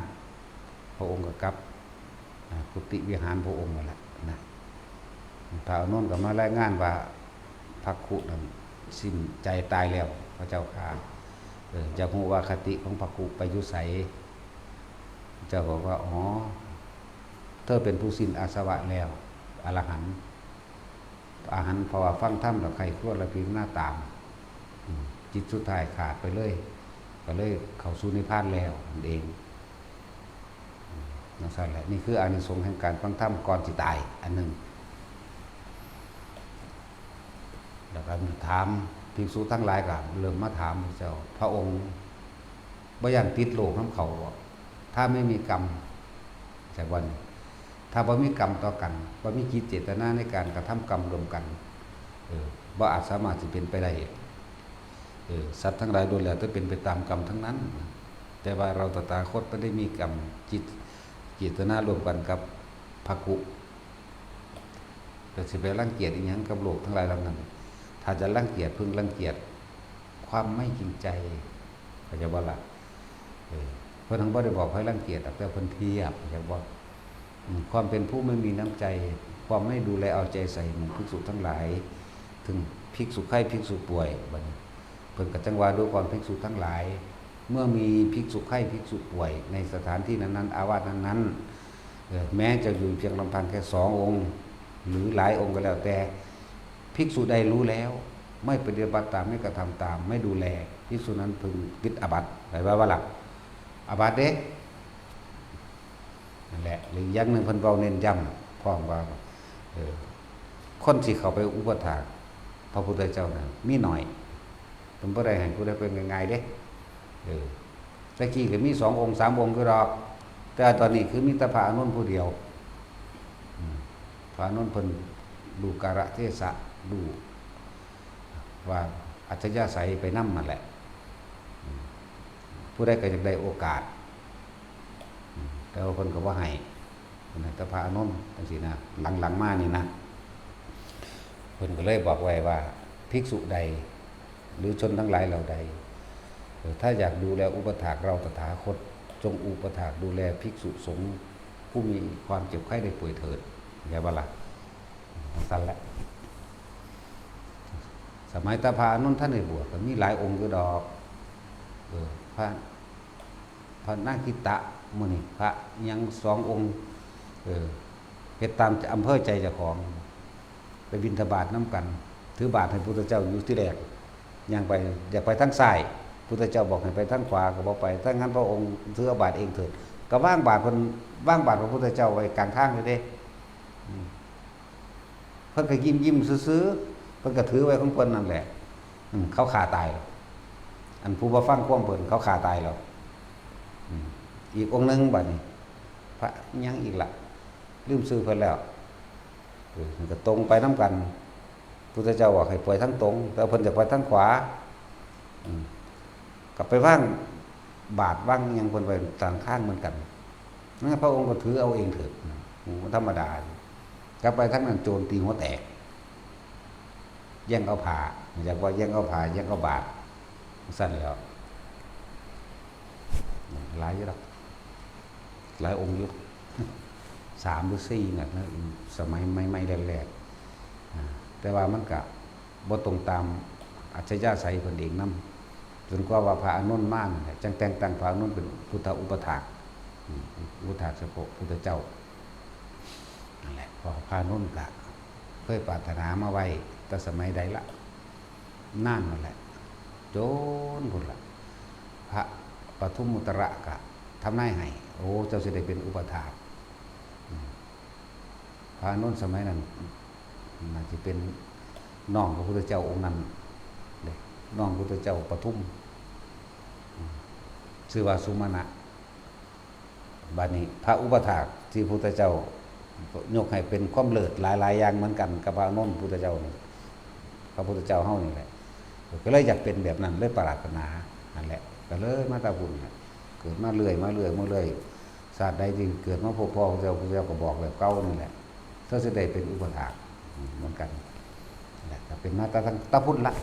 พระองค์ก็กลับ อ่า กุฏิวิหารพระองค์นั่นแหละนะ พระอานนท์ก็มารายงานว่า ภักขุนั้นสิ้นใจตายแล้ว พระเจ้าข้า เออ อยากฮู้ว่าคติของภักขุไปอยู่ไส เจ้าบอกว่า อ๋อ เธอเป็นผู้สิ้นอาสวะแล้ว อรหันต์ อรหันต์ เพราะว่าฟังธรรมแล้วใคร่ครวญและพิจารณาตาม อืม จิตสุดท้ายขาดไปเลย ก็เลยเข้าสู่นิพพานแล้วนั่นเอง อืม จังซั่นแหละ นี่คืออานิสงส์แห่งการฟังธรรมก่อนสิตายอันหนึ่ง แล้วก็ถาม ภิกษุทั้งหลายก็เริ่มมาถามพระเจ้า พระองค์บ่ย่านติดโลกนำเขาบ่ ถ้าไม่มีกรรม จักว่านี่ ถ้าบ่มีกรรมต่อกัน บ่มีจิตเจตนาในการกระทำกรรมร่วมกัน เออ บ่อาจสามารถสิเป็นไปได้ เออ สัตว์ทั้งหลายล้วนแล้วแต่เป็นไปตามกรรมทั้งนั้น แต่ว่าเราตถาคตบ่ได้มีกรรม จิตเจตนาร่วมกันกับภักขุ แต่สิไปรังเกียจอีหยังกับโลกทั้งหลายเหล่านั้น ถ้าจะรังเกียจ พึงรังเกียจความไม่จริงใจ เข้าใจบ่ล่ะ เออ เพิ่นทั้งบ่ได้บอกให้รังเกียจดอก แต่เพิ่นเทียบ เข้าใจบ่ อืม ความเป็นผู้ไม่มีน้ำใจ ความไม่ดูแลเอาใจใส่หมู่ภิกษุทั้งหลาย ถึงภิกษุไข้ ภิกษุป่วย บัดนี้ เพิ่นก็จั่งว่า ดูก่อนภิกษุทั้งหลาย เมื่อมีภิกษุไข้ ภิกษุป่วย ในสถานที่นั้นๆ อาวาสนั้นๆ เอ่อ แม้จะอยู่เพียงลำพังแค่สององค์ หรือหลายองค์ก็แล้วแต่ ภิกษุใดรู้แล้ว ไม่ปฏิบัติตาม ไม่กระทำตาม ไม่ดูแล ภิกษุนั้นพึงติดอาบัติ ไปว่าว่าล่ะ อาบัติเด้ นั่นแหละ หรืออย่างหนึ่งเพิ่นเว้าเน้นย้ำพร้อมว่า เออ คนสิเข้าไปอุปัฏฐากพระพุทธเจ้านั้นมีน้อย เพิ่นบ่ได้ให้ผู้ใดไปง่ายๆเด้ เออ แต่กี้ก็มีสององค์สามองค์อยู่ดอก แต่ตอนนี้คือมีแต่พระอานนท์ผู้เดียว อืม พระอานนท์เพิ่นรู้กาลเทศะ รู้ว่าอัธยาศัยไปนำนั่นแหละ อืม ผู้ใดก็อยากได้โอกาส อืม แต่ว่าเพิ่นก็บ่ให้ เพิ่นให้แต่พระอานนท์จังซี่นะ หลังๆมานี่นะ เพิ่นก็เลยบอกไว้ว่า ภิกษุใด หรือชนทั้งหลายเหล่าใด เอ่อ ถ้าอยากดูแลอุปัฏฐากเราตถาคต จงอุปัฏฐากดูแลภิกษุสงฆ์ผู้มีความเจ็บไข้ได้ป่วยเถิด เข้าใจบ่ล่ะ จั่งซั่นแหละ สมัยแต่พระอานนท์ทันได้บวชก็มีหลายองค์อยู่ดอก เออ พระ พระนาคิตะ มื้อนี้พระอิหยังสององค์ เออ เฮ็ดตามอำเภอใจเจ้าของ ไปบิณฑบาตนำกัน ถือบาตรให้พุทธเจ้าอยู่ที่แรก ย่างไป อยากไปทางซ้าย พุทธเจ้าบอกให้ไปทางขวา ก็บ่ไป ถ้างั้นพระองค์ถือเอาบาตรเองเถิด ก็วางบาตรเพิ่น วางบาตรพระพุทธเจ้าไว้กลางทางเลยเด้ อืม เพิ่นก็ยิ้มๆซื่อๆ เพิ่นก็ถือไว้ของเพิ่นนั่นแหละ อืม เขาฆ่าตายแล้ว อันผู้บ่ฟังความเพิ่น เขาฆ่าตายแล้ว อืม อีกองค์หนึ่งบัดนี้ พระอิหยังอีกล่ะ ลืมชื่อเพิ่นแล้ว เออ มันก็ตรงไปนำกัน พุทธเจ้าว่าให้ไปทางตรง แต่เพิ่นอยากไปทางขวา อืม ก็ไปวางบาตรวางอิหยังเพิ่นไว้ตางทางเหมือนกัน นั่นพระองค์ก็ถือเอาเองเถิด โอ้ ธรรมดา กลับไปทางนั้นโจรตีหัวแตก แย่งเอาผ้า อยากว่าแย่งเอาผ้า แย่งเอาบาตร ซั่นแหล้ว หลายอยู่ดอก หลายองค์อยู่ สามหรือสี่น่ะ ในสมัยใหม่ๆแรกๆ อ่า แต่ว่ามันก็บ่ตรงตามอัธยาศัยเพิ่นเองนำ จนกว่าว่าพระอานนท์มานั่นแหละ จั่งแต่งตั้งพระอานนท์เป็นพุทธอุปถาก อืม อุปถากเฉพาะพุทธเจ้า นั่นแหละ เพราะพระอานนท์ก็เคยปรารถนามาไว้แต่สมัยใดละ นานนั่นแหละ โจนพุ้นละ พระปทุมมุตระก็ทำนายให้ โอ้ เจ้าสิได้เป็นอุปถาก อืม พระอานนท์สมัยนั้น น่าสิเป็นน้องพระพุทธเจ้าองค์นั้นเด้ น้องพระพุทธเจ้าปทุม อืม ชื่อว่าสุมาณะ บัดนี้พระอุปถากที่พุทธเจ้ายกให้เป็นความเลิศหลายๆอย่างเหมือนกันกับพระอานนท์พุทธเจ้านี่ พระพุทธเจ้าเฮานี่แหละ ก็เลยอยากเป็นแบบนั้น เลยปรารถนา นั่นแหละ ก็เลยมาแต่พุ้นน่ะ เกิดมาเรื่อย มาเรื่อย มาเรื่อย ชาติใดที่เกิดมาพบพ่อพุทธเจ้า พุทธเจ้าก็บอกแบบเก่านั่นแหละ เธอสิได้เป็นอุปถาก อืม เหมือนกัน นั่นแหละ ก็เป็นมาแต่ตั้งแต่พุ้นละ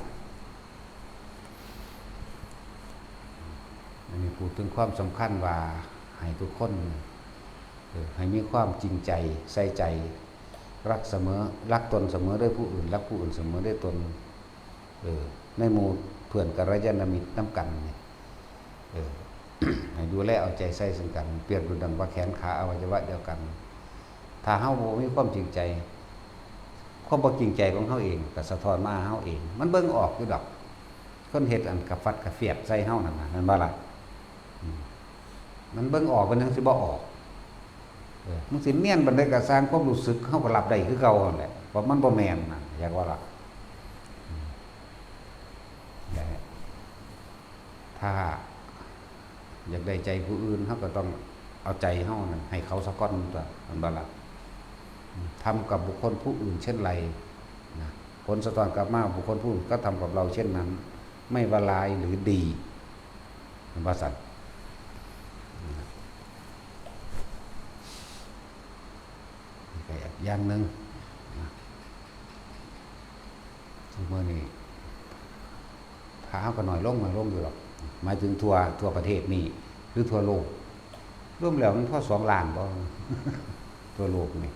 อันนี้พูดถึงความสำคัญว่าให้ทุกคน เออ ให้มีความจริงใจ ใส่ใจ รักเสมอ รักตนเสมอด้วยผู้อื่น รักผู้อื่นเสมอด้วยตน เออ ในหมู่เพื่อนกัลยาณมิตรนำกันนี่ เออ ให้ดูแลเอาใจใส่ซึ่งกัน เปรียบดุจดังว่าแขนขาอวัยวะเดียวกัน ถ้าเฮาบ่มีความจริงใจ ความบ่จริงใจของเฮาเองก็สะท้อนมาหาเฮาเอง มันเบิ่งออกอยู่ดอก คนเฮ็ดอันกระฟัดกระเฟียดใส่เฮานั่นน่ะ แม่นบ่ล่ะ? อืม มันเบิ่งออก มันยังสิบ่ออก เออ มันสิเนียนปานใดก็ซ่าง ความรู้สึกเฮาก็รับได้คือเก่าหั่นแหละ ว่ามันบ่แม่นน่ะ อยากว่าล่ะ อืม นั่นแหละ ถ้าอยากได้ใจผู้อื่น เฮาก็ต้องเอาใจเฮานั่นให้เขาซะก่อนตั๊ว แม่นบ่ล่ะ? อืม ทำกับบุคคลผู้อื่นเช่นไร นะ ผลสะท้อนกลับมา บุคคลผู้อื่นก็ทำกับเราเช่นนั้น ไม่ว่าร้ายหรือดี มันว่าซั่น นะ นี่ก็อีกอย่างหนึ่ง นะ ซุมื้อนี้ พระเฮาก็น้อยลง น้อยลงอยู่ดอก หมายถึงทั่ว ทั่วประเทศนี่ หรือทั่วโลก รวมแล้วมันพอสองล้านบ่ ทั่วโลกนี่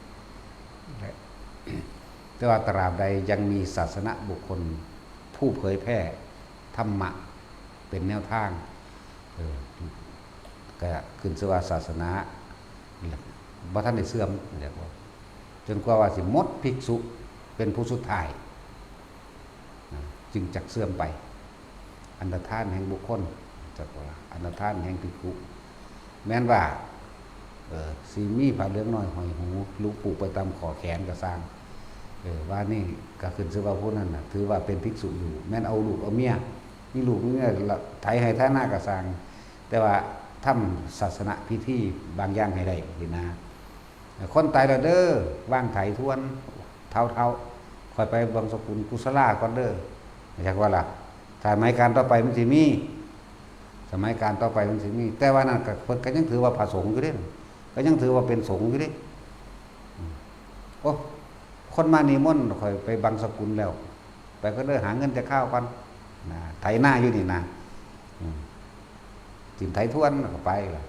แต่ว่าตราบใดยังมีศาสนบุคคลผู้เผยแพร่ธรรมะเป็นแนวทาง เออ ก็ขึ้นชื่อว่าศาสนาบ่ทันได้เสื่อม เรียกว่า จนกว่าว่าสิหมดภิกษุเป็นผู้สุดท้าย นะ จึงจักเสื่อมไป อันตรธานแห่งบุคคล จักว่าอันตรธานแห่งภิกขุ แม้นว่า เออ สิมีผ้าเหลืองน้อยห้อยหู หรือผูกไปตามข้อแขนก็ซ่าง เออ ว่านี่ก็ขึ้นชื่อว่าผู้นั้นน่ะ ถือว่าเป็นภิกษุอยู่ แม้นเอาลูกเอาเมีย มีลูกมีเมียละไถไฮ่ไถนาก็ซ่าง แต่ว่าทำศาสนพิธีบางอย่างให้ได้สินะ คนตายแล้วเด้อ วางไถทวน เฒ่าๆ ข้อยไปบังสกุลกุศลาก่อนเด้อ อยากว่าล่ะ สมัยกาลต่อไปมันสิมี สมัยกาลต่อไปมันสิมี แต่ว่านั่นก็ เพิ่นก็ยังถือว่าพระสงฆ์อยู่เด้ ก็ยังถือว่าเป็นสงฆ์อยู่เด้ อืม โอ้ คนมานิมนต์ข้อยไปบังสกุลแล้ว ไปก็เด้อ หาเงินแต่ข้าวก่อน นะ ไถนาอยู่นี่นะ อืม สิไถทวนก็ไปล่ะ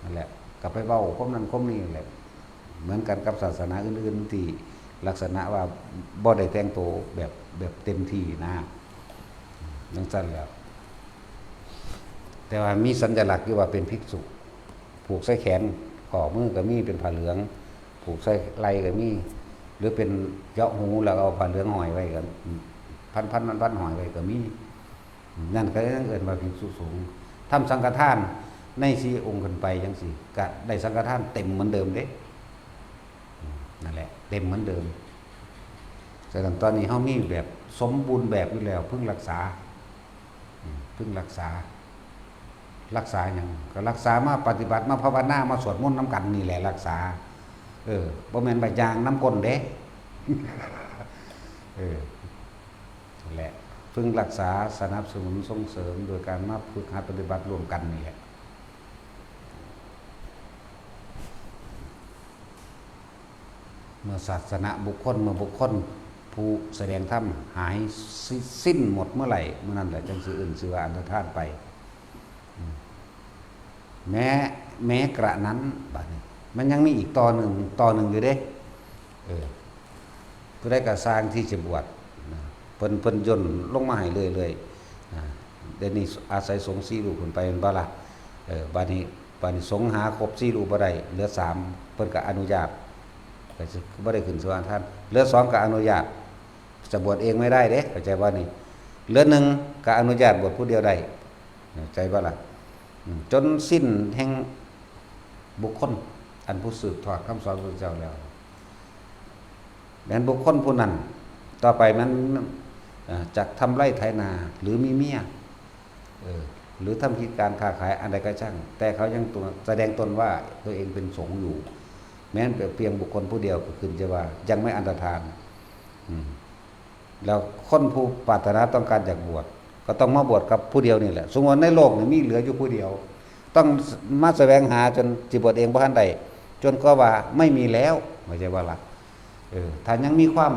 นั่นแหละ ก็ไปเว้าความนั้นความนี้แหละ เหมือนกันกับศาสนาอื่นๆ ที่ลักษณะว่าบ่ได้แต่งตัวแบบ แบบเต็มที่นะ จั่งซั้นแหล้ว แต่ว่ามีสัญลักษณ์อยู่ว่าเป็นภิกษุ ผูกใส่แขน ข้อมือก็มีเป็นผ้าเหลือง ผูกใส่ไหล่ก็มี หรือเป็นเจาะหูแล้วเอาผ้าเหลืองห้อยไว้ก็ พันๆ พันๆ ห้อยไว้ก็มี นั่นก็ยังเอิ้นว่าภิกษุสงฆ์ ทำสังฆทานในสี่องค์ขึ้นไปจั่งซี้ ก็ได้สังฆทานเต็มเหมือนเดิมเด้ อืม นั่นแหละ เต็มเหมือนเดิม ฉะนั้นตอนนี้เฮามีแบบสมบูรณ์แบบอยู่แล้ว พึงรักษา อืม พึงรักษา รักษาหยัง ก็รักษามาปฏิบัติ มาภาวนา มาสวดมนต์นำกันนี่แหละรักษา เออ บ่แม่นว่าย่างนำก้นเด้ เออ นั่นแหละ พึงรักษา สนับสนุน ส่งเสริม โดยการมาฝึกหัดปฏิบัติร่วมกันนี่แหละ เมื่อศาสนบุคคล เมื่อบุคคลผู้แสดงธรรมหายสิสิ้นหมดเมื่อไหร่ เมื่อนั้นแหละจั่งสิเอิ้นชื่อว่าอันตรธานไป อืม แม้ แม้กระนั้น บัดนี้ มันยังมีอีกต่อหนึ่ง ต่อหนึ่งอยู่เด้ เออ ผู้ใดก็ซ่างที่จะบวชนะ เพิ่น เพิ่นย่นลงมาให้เรื่อยๆ อ่า เดี๋ยวนี้อาศัยสงฆ์สี่รูปขึ้นไปแม่นบ่ล่ะ เออ บัดนี้ บัดนี้สงฆ์หาครบสี่รูปบ่ได้ เหลือสาม เพิ่นก็อนุญาต ก็สิบ่ได้ขึ้นสมาทาน เหลือสองก็อนุญาต จะบวชเองไม่ได้เด้ เข้าใจบ่นี่ เหลือหนึ่งก็อนุญาตบวชผู้เดียวได้ เข้าใจบ่ล่ะ อืม จนสิ้นแห่งบุคคล อันผู้สืบทอดคำสอนพระพุทธเจ้าแล้ว แม้นบุคคลผู้นั้น ต่อไปมัน เอ่อ จักทำไร่ไถนา หรือมีเมีย เออ หรือทำกิจการค้าขายอันใดก็ช่าง แต่เขายังตัว แสดงตนว่าตัวเองเป็นสงฆ์อยู่ แม้นเพียงบุคคลผู้เดียวก็ขึ้นชื่อว่ายังไม่อันตรธาน อืม แล้วคนผู้ปรารถนาต้องการอยากบวช ก็ต้องมาบวชกับผู้เดียวนี่แหละ สมมุติในโลกนี่มีเหลืออยู่ผู้เดียว ต้องมาแสวงหาจนสิบวชเองบ่ทันได้ จนกว่าว่าไม่มีแล้ว เข้าใจบ่ล่ะ เออ ถ้ายังมีความ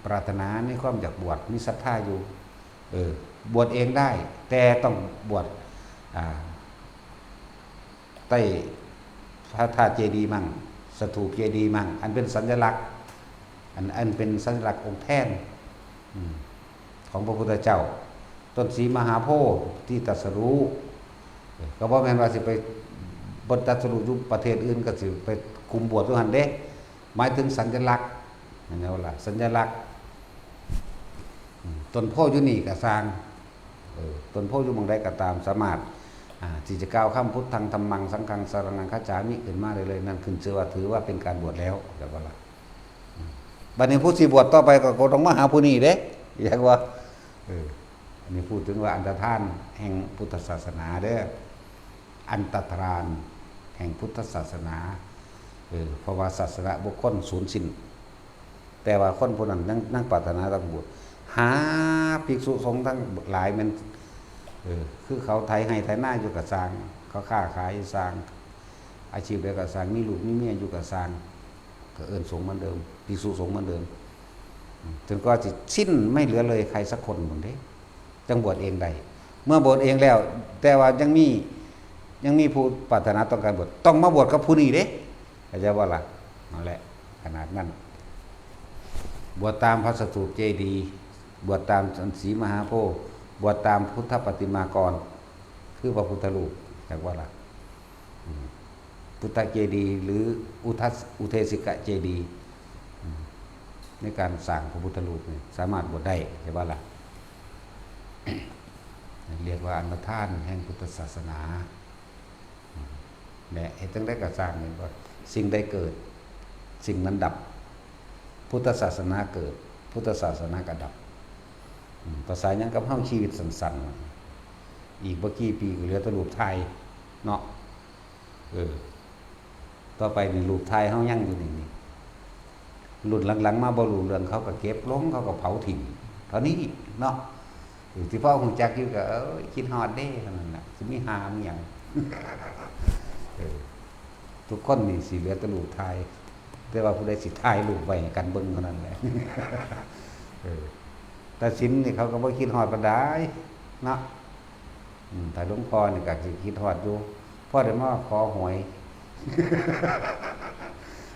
ปรารถนา มีความอยากบวช มีศรัทธาอยู่ เออ บวชเองได้ แต่ต้องบวช อ่า ใต้พระธาตุเจดีย์มั่ง สถูปเจดีย์มั่ง อันเป็นสัญลักษณ์ อัน อันเป็นสัญลักษณ์องค์แทน อืม ของพระพุทธเจ้า ต้นศรีมหาโพธิ์ที่ตรัสรู้ เออ ก็บ่แม่นว่าสิไป บ่ตรัสรู้อยู่ประเทศอื่น ก็สิไปคุมบวชอยู่หั่นเด้ หมายถึงสัญลักษณ์ เห็นบ่ล่ะ สัญลักษณ์ อืม ต้นโพธิ์อยู่นี่ก็ซ่าง เออ ต้นโพธิ์อยู่หม่องใดก็ตาม สามารถ อ่า ที่จะกล่าวคำ พุทธัง ธัมมัง สังฆัง สรณังคัจฉามิ ขึ้นมาได้เลย นั่นขึ้นชื่อว่า ถือว่าเป็นการบวชแล้ว เข้าใจบ่ล่ะ อืม บัดนี้ผู้สิบวชต่อไปก็ ก็ต้องมาหาผู้นี้เด้ อยากว่า เออ อันนี้พูดถึงว่าอันตรธานแห่งพุทธศาสนาเด้อ อันตรธานแห่งพุทธศาสนา เออ เพราะว่าศาสนบุคคลสูญสิ้น แต่ว่าคนผู้นั้นยัง ยังปรารถนาต้องบวช หาภิกษุสงฆ์ทั้งหลายแม่น เออ คือเขาไถไฮ่ไถนาอยู่ก็ซ่าง เขาค้าขายซ่าง อาชีพใดก็ซ่าง มีลูกมีเมียอยู่ก็ซ่าง ก็เอิ้นสงฆ์เหมือนเดิม ภิกษุสงฆ์เหมือนเดิม อืม จนกว่าสิสิ้นไม่เหลือเลยใครสักคนพุ้นเด้ จั่งบวชเองได้ เมื่อบวชเองแล้ว แต่ว่ายังมี ยังมีผู้ปรารถนาต้องการบวช ต้องมาบวชกับผู้นี้เด้ เข้าใจบ่ล่ะ นั่นแหละ ขนาดนั้น บวชตามพระสถูปเจดีย์ บวชตามศรีมหาโพธิ์ บวชตามพุทธปฏิมากร คือพระพุทธรูป จักว่าล่ะ อืม พุทธเจดีย์ หรืออุทัส อุเทสิกะเจดีย์ อืม ในการสร้างพระพุทธรูปนี่ สามารถบวชได้ ใช่บ่ล่ะ เรียกว่าอันตรธานแห่งพุทธศาสนา อืม และเฮ็ดจั่งใดก็ซ่าง เห็นบ่ สิ่งใดเกิด สิ่งนั้นดับ พุทธศาสนาเกิด พุทธศาสนาก็ดับ อืม ภาษาหยังกับเฮา ชีวิตสั้นๆ อีกบ่กี่ปีก็เหลือแต่รูปถ่ายเนาะ เออ ต่อไปนี่รูปถ่ายเฮายังอยู่นี่ นี่ รุ่นหลังๆ มาบ่รู้เรื่อง เขาก็เก็บลง เขาก็เผาทิ้ง เท่านี้เนาะ เออ ที่พ่อฮู้จักอยู่ก็ เอ้ย คิดฮอดเด้ เท่านั้นน่ะ สิมีหามีหยัง เออ ทุกคนนี่สิเหลือแต่รูปถ่าย แต่ว่าผู้ใดสิถ่ายรูปไว้ให้กันเบิ่งเท่านั้นแหละ เออ แต่ศีลนี่เขาก็บ่คิดฮอดปานใดเนาะ อืม ถ้าหลวงพ่อนี่ก็สิคิดฮอดอยู่ พอได้มาขอหวย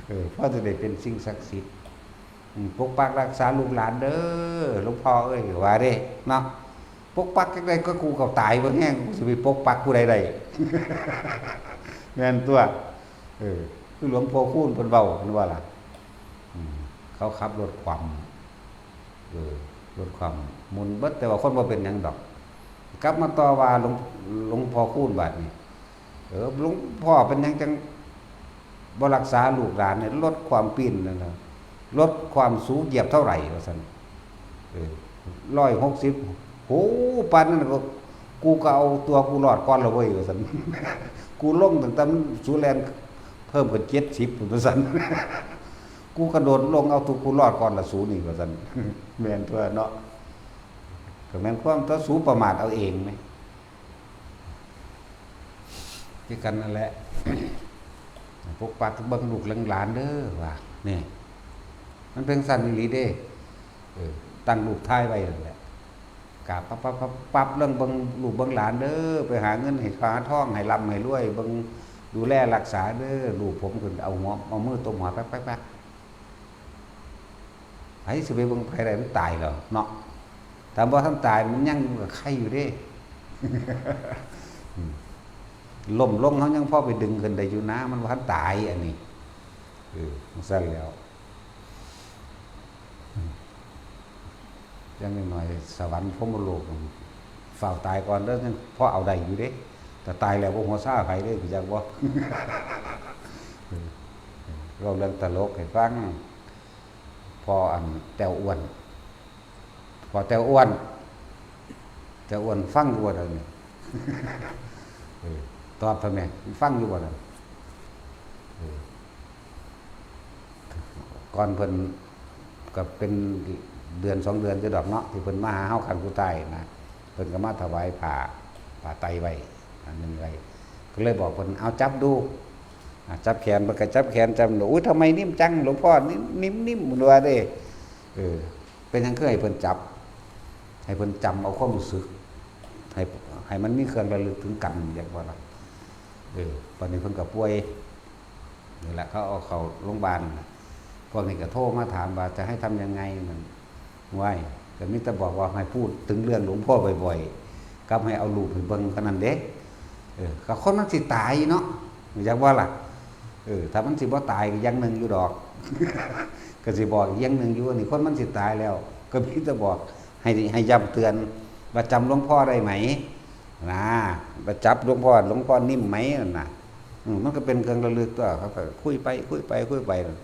เออ พอจะได้เป็นสิ่งศักดิ์สิทธิ์ อืม ปกปักรักษาลูกหลานเด้อ หลวงพ่อเอ้ย ว่าเด้ เนาะ ปกปักจั่งใดก็กูก็ตายบ่แฮง กูสิไปปกปักผู้ใดได้ แม่นตัว เออ คือหลวงพ่อคูณเพิ่นเว้า เพิ่นว่าล่ะ อืม เขาขับรถคว่ำ เออ รถคว่ำ หมุนเบิด แต่ว่าคนบ่เป็นหยังดอก กลับมาต่อว่าหลวง หลวงพ่อคูณบาดนี้ เออ หลวงพ่อเป็นหยังจั่งบ่รักษาลูกหลานเนี่ย รถคว่ำปีนนั่นน่ะ รถคว่ำสูงเหยียบเท่าไหร่ ว่าซั่น เออ ร้อยหกสิบ โห ปานนั้นก็ กูก็เอาตัวกูรอดก่อนละเว้ย ว่าซั่น กูลงตั้งแต่มันสูแล่นเพิ่มขึ้นเจ็ดสิบพุ้น ว่าซั่น กูกระโดดลงเอาตัวกูรอดก่อนละสูนี่ ว่าซั่น แม่นตัวเนาะ ก็แม่นความตัวสูประมาทเอาเองไหม คือกันนั่นแหละ ปกปักเบิ่งลูกหลานเด้อว่า นี่ มันเป็นสั่นอีหลีเด้ เออ ตั้งรูปถ่ายไว้นั่นแหละ กราบปั๊บปั๊บปั๊บปั๊บ เรื่องเบิ่งลูกเบิ่งหลานเด้อ ไปหาเงินให้หาทอง ให้ร่ำให้รวย เบิ่งดูแลรักษาเด้อ ลูกผมขึ้น เอาหัว เอามือตบหัว แป๊กแป๊กแป๊ก ไผสิไปเบิ่งไผได้ มันตายแล้วเนาะ ถ้าบ่ทันตาย มันยังอยู่กับไข้อยู่เด้ อืม ล้มลง เฮายังพอไปดึงขึ้นได้อยู่นะ มันบ่ทันตายอันนี้ เออ จั่งซั้นแล้ว อืม อย่างน้อยๆ สวรรค์พรหมโลก ฟ้าวตายก่อนเด้อ ยังพอเอาได้อยู่เด้ แต่ตายแล้วบ่ฮู้ซาไผเด้ รู้จักบ่ เออ เว้าเรื่องตลกให้ฟัง พ่ออันแต้วอ้วน พ่อแต้วอ้วน แต้วอ้วนฟังอยู่บ่เดี๋ยวนี้ เออ ตอบเถาะแม่ ฟังอยู่บ่เดี๋ยวนี้ เออ ก่อนเพิ่นก็เป็นเดือนสองเดือนจะดอกเนาะ ที่เพิ่นมาหาเฮาครั้งสุดท้ายนะ เพิ่นก็มาถวายผ้า ผ้าไตรไว้ อันหนึ่งไว้ ก็เลยบอกเพิ่น "เอาจับดู" อ่ะ จับแขน เพิ่นก็จับแขน จับ "อุ๊ย ทำไมนิ่มจัง หลวงพ่อ นิ่ม นิ่ม นิ่ม" เพิ่นว่าเด้ เออ เป็นหยังคือให้เพิ่นจับ ให้เพิ่นจำเอาความรู้สึก ให้ ให้มันมีเครื่องระลึกถึงกัน อยากว่าล่ะ เออ บัดนี้เพิ่นก็ป่วย นี่แหละ เขาเอาเข้าโรงพยาบาล พวกนี้ก็โทรมาถามว่าจะให้ทำยังไงนั่น ว้าย ก็มีแต่บอกว่าให้พูดถึงเรื่องหลวงพ่อบ่อยๆ กับให้เอารูปให้เบิ่งเท่านั้นเด้ เออ ก็คนมันสิตายเนาะ อยากว่าล่ะ เออ ถ้ามันสิบ่ตายก็อย่างหนึ่งอยู่ดอก ก็สิบอกอีกอย่างหนึ่งอยู่ อันนี้คนมันสิตายแล้ว ก็มีแต่บอก ให้ ให้ย้ำเตือนว่าจำหลวงพ่อได้ไหม นะ ว่าจับหลวงพ่อ หลวงพ่อนิ่มไหมนั่นน่ะ อืม มันก็เป็นเครื่องระลึกตัว เขาก็คุยไป คุยไป คุยไป นั่น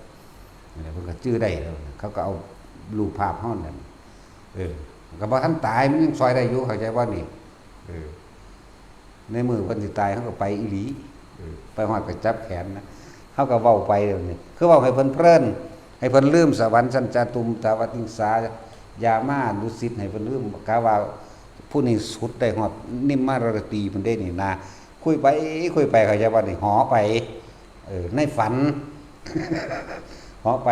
แหละ เพิ่นก็จื่อได้แล้ว เขาก็เอารูปภาพเฮานั่น เออ ก็บ่ทันตาย มันยังซอยได้อยู่ เข้าใจบ่นี่ เออ ในมื้อเพิ่นสิตาย เฮาก็ไปอีหลี เออ ไปฮอดก็จับแขนนะ เฮาก็เว้าไปเดี๋ยวนี้ คือเว้าให้เพิ่นเพลิน ให้เพิ่นลืม "สวรรค์ชั้นจตุมตวติงสา ยามาดุสิต" ให้เพิ่นลืม กะว่าผู้นี้สุดได้ฮอดนิมมารตีพุ้นเด้นี่นะ คุยไป คุยไป เข้าใจบ่นี่ หอไป เออ ในฝัน หอไป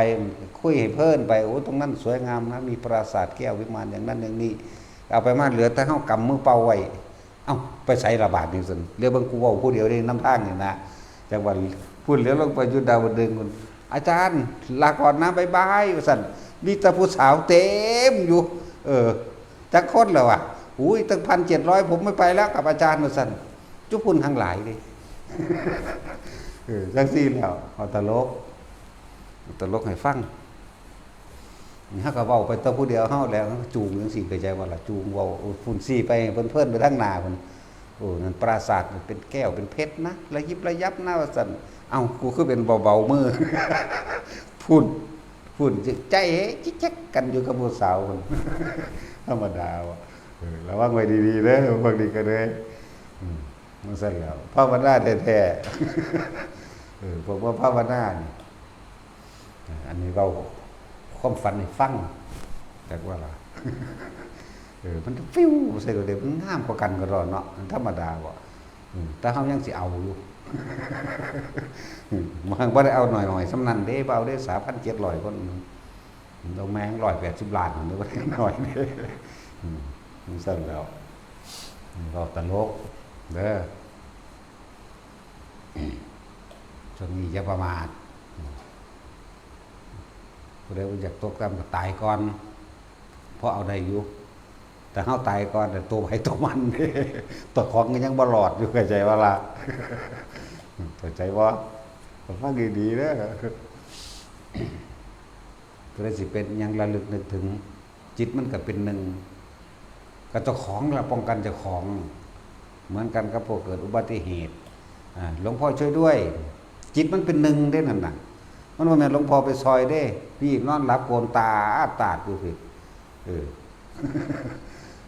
คุยให้เพลินไป "โอ้ ตรงนั้นสวยงามนะ มีปราสาทแก้ววิมานอย่างนั้นอย่างนี้" เอาไปมาเหลือแต่เฮากำมือเป่าไว้ เอ้า ไปไสละบาดนี่ซั่น เหลือเบิ่งกูเว้าผู้เดียวเด้นำทางนี่นะ จักว่าพุ้นเหลือลงไปอยู่ดาวดึงส์พุ้น "อาจารย์ ลาก่อนนะ บ๊ายบาย" ว่าซั่น มีแต่ผู้สาวเต็มอยู่ เออ จักคนแล้ววะ "อุ้ย ตั้งพันเจ็ดร้อย ผมไม่ไปแล้วกับอาจารย์" ว่าซั่น จุพุ้นทั้งหลายเด้ เออ จังซี่แล้ว เอาตลก เอาตลกให้ฟัง นี่เฮาก็เว้าไปแต่ผู้เดียวเฮาแหละ เฮาก็จูงจังซี่ เข้าใจบ่ล่ะ จูงเว้า โอ้ พุ้นซี้ไป เพลินๆ ไปทางหน้าพุ้น "โอ้ นั่นปราสาทมันเป็นแก้วเป็นเพชรนะ ระยิบระยับนะ" ว่าซั่น เอ้า กูคือเป็นเบาๆ มือ พุ้น พุ้น ใจจิกจักกันอยู่กับผู้สาวพุ้น ธรรมดาว่ะ เออ ระวังไว้ดีๆ เด้อ พวกนี้ก็เด้อ อืม จั่งซั้นแล้ว ภาวนาแท้ๆ เออ พวกบ่ภาวนานี่ อันนี้เว้าความฝันให้ฟัง จักว่าล่ะ เออ มันจะฟิวใส่ตัวเดียว มันงามกว่ากันก็ดอกเนาะ มันธรรมดาบ่ อืม แต่เฮายังสิเอาอยู่ อืม มันบ่ได้เอาหน่อยๆ ส่ำนั้นเด้ บ่เอาเด้ สามพันเจ็ดร้อย คน อืม เอาแม่ง ร้อยแปดสิบล้าน มันบ่ได้น้อยเด้ อืม จั่งซั้นแล้ว อืม เว้าตลกเด้อ ช่วงนี้อย่าประมาท ผู้ใดบ่อยากตกต่ำก็ตายก่อน พอเอาได้อยู่ แต่เฮาตายก่อน แต่ตัวไผตัวมัน ตัวของก็ยังบ่รอดอยู่ เข้าใจบ่ล่ะ เข้าใจบ่ ฟังดีๆ เด้อ ผู้ใดสิเป็นหยังระลึกนึกถึง จิตมันก็เป็นหนึ่งกับเจ้าของล่ะ ป้องกันเจ้าของ เหมือนกันกับพวกเกิดอุบัติเหตุ อ่า "หลวงพ่อช่วยด้วย" จิตมันเป็นหนึ่งเด้นั่นน่ะ มันบ่แม่นหลวงพ่อไปซอยเด้ พี่นอนหลับโกนตาอ้าตาดอยู่พี่ เออ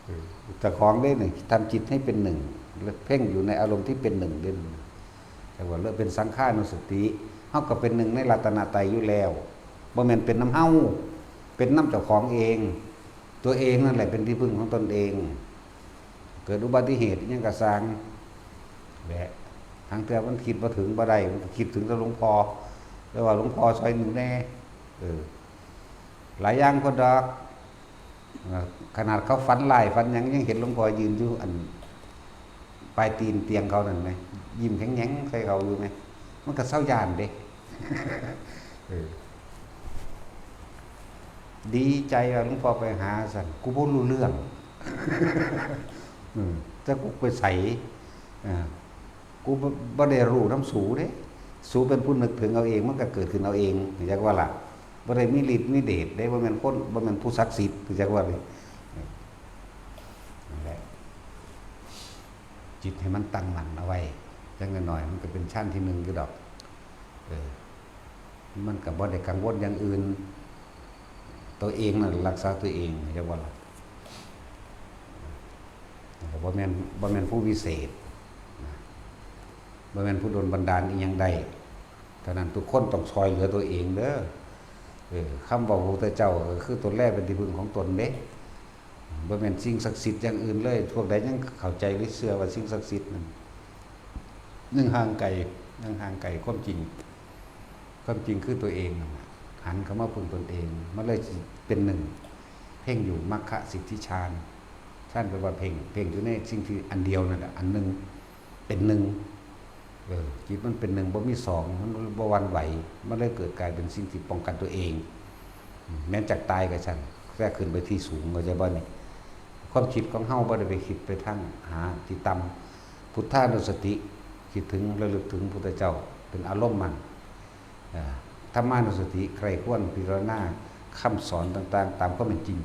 เออ เจ้าของเด้นี่ ทำจิตให้เป็นหนึ่ง และเพ่งอยู่ในอารมณ์ที่เป็นหนึ่งเด้ แต่ว่าเลิกเป็นสังขานุสติ เฮาก็เป็นหนึ่งในรัตนตรัยอยู่แล้ว บ่แม่นเป็นนำเฮา เป็นนำเจ้าของเอง ตัวเองนั่นแหละเป็นที่พึ่งของตนเอง เกิดอุบัติเหตุอิหยังกะซ่างแหละ ทางเทื่อมันคิดบ่ถึงบ่ได้ มันก็คิดถึงแต่หลวงพ่อ แต่ว่าหลวงพ่อซอยหนูแน่ เออ หลายอย่างคนดอก ขนาดเขาฝันร้ายฝันหยัง ยังเห็นหลวงพ่อยืนอยู่อันปลายตีนเตียงเขานั่นไหม ยิ้มแข็งๆใส่เขาอยู่ไหม มันก็เซาย้านเด้ เออ ดีใจว่าหลวงพ่อไปหาสั่น กูบ่รู้เรื่อง อืม แต่กูไปใส อ่า กูบ่ บ่ได้รู้นำสูเด้ สูเป็นผู้นึกถึงเอาเอง มันก็เกิดขึ้นเอาเอง รู้จักว่าล่ะ บ่ได้มีฤทธิ์มีเดชเด้ บ่แม่นคน บ่แม่นผู้ศักดิ์สิทธิ์ รู้จักว่านี่ นั่นแหละ จิตให้มันตั้งมั่นเอาไว้ จักหน่อยๆ มันก็เป็นชั้นที่หนึ่งอยู่ดอก เออ มันก็บ่ได้กังวลอย่างอื่น ตัวเองนั่นรักษาตัวเอง รู้จักว่าล่ะ บ่แม่น บ่แม่นผู้วิเศษ นะ บ่แม่นผู้ดลบันดาลอิหยังได้ ฉะนั้นทุกคนต้องซอยเหลือตัวเองเด้อ เออ คำเว้าพระพุทธเจ้าก็คือตนแลเป็นที่พึ่งของตนเด้ บ่แม่นสิ่งศักดิ์สิทธิ์อย่างอื่นเลย พวกใดยังเข้าใจหรือเชื่อว่าสิ่งศักดิ์สิทธิ์นั่น ยังห่างไกล ยังห่างไกลความจริง ความจริงคือตัวเองนั่นน่ะ หันเข้ามาพึ่งตนเอง มันเลยสิเป็นหนึ่ง เพ่งอยู่มรรคสิทธิฌาน ฌานแปลว่าเพ่ง เพ่งอยู่ในสิ่งที่อันเดียวนั่นแหละ อันหนึ่ง เป็นหนึ่ง เออ จิตมันเป็นหนึ่ง บ่มีสอง มันบ่หวั่นไหว มันเลยเกิดกลายเป็นสิ่งที่ป้องกันตัวเอง อืม แม้นจักตายก็ช่าง แต่ขึ้นไปที่สูง เข้าใจบ่นี่ ความคิดของเฮาบ่ได้ไปคิดไปทางหาที่ต่ำ พุทธานุสติ คิดถึงระลึกถึงพุทธเจ้า เป็นอารมณ์มัน อ่า ธรรมานุสติ ใคร่ครวญพิจารณาคำสอนต่างๆ ตามความเป็นจริง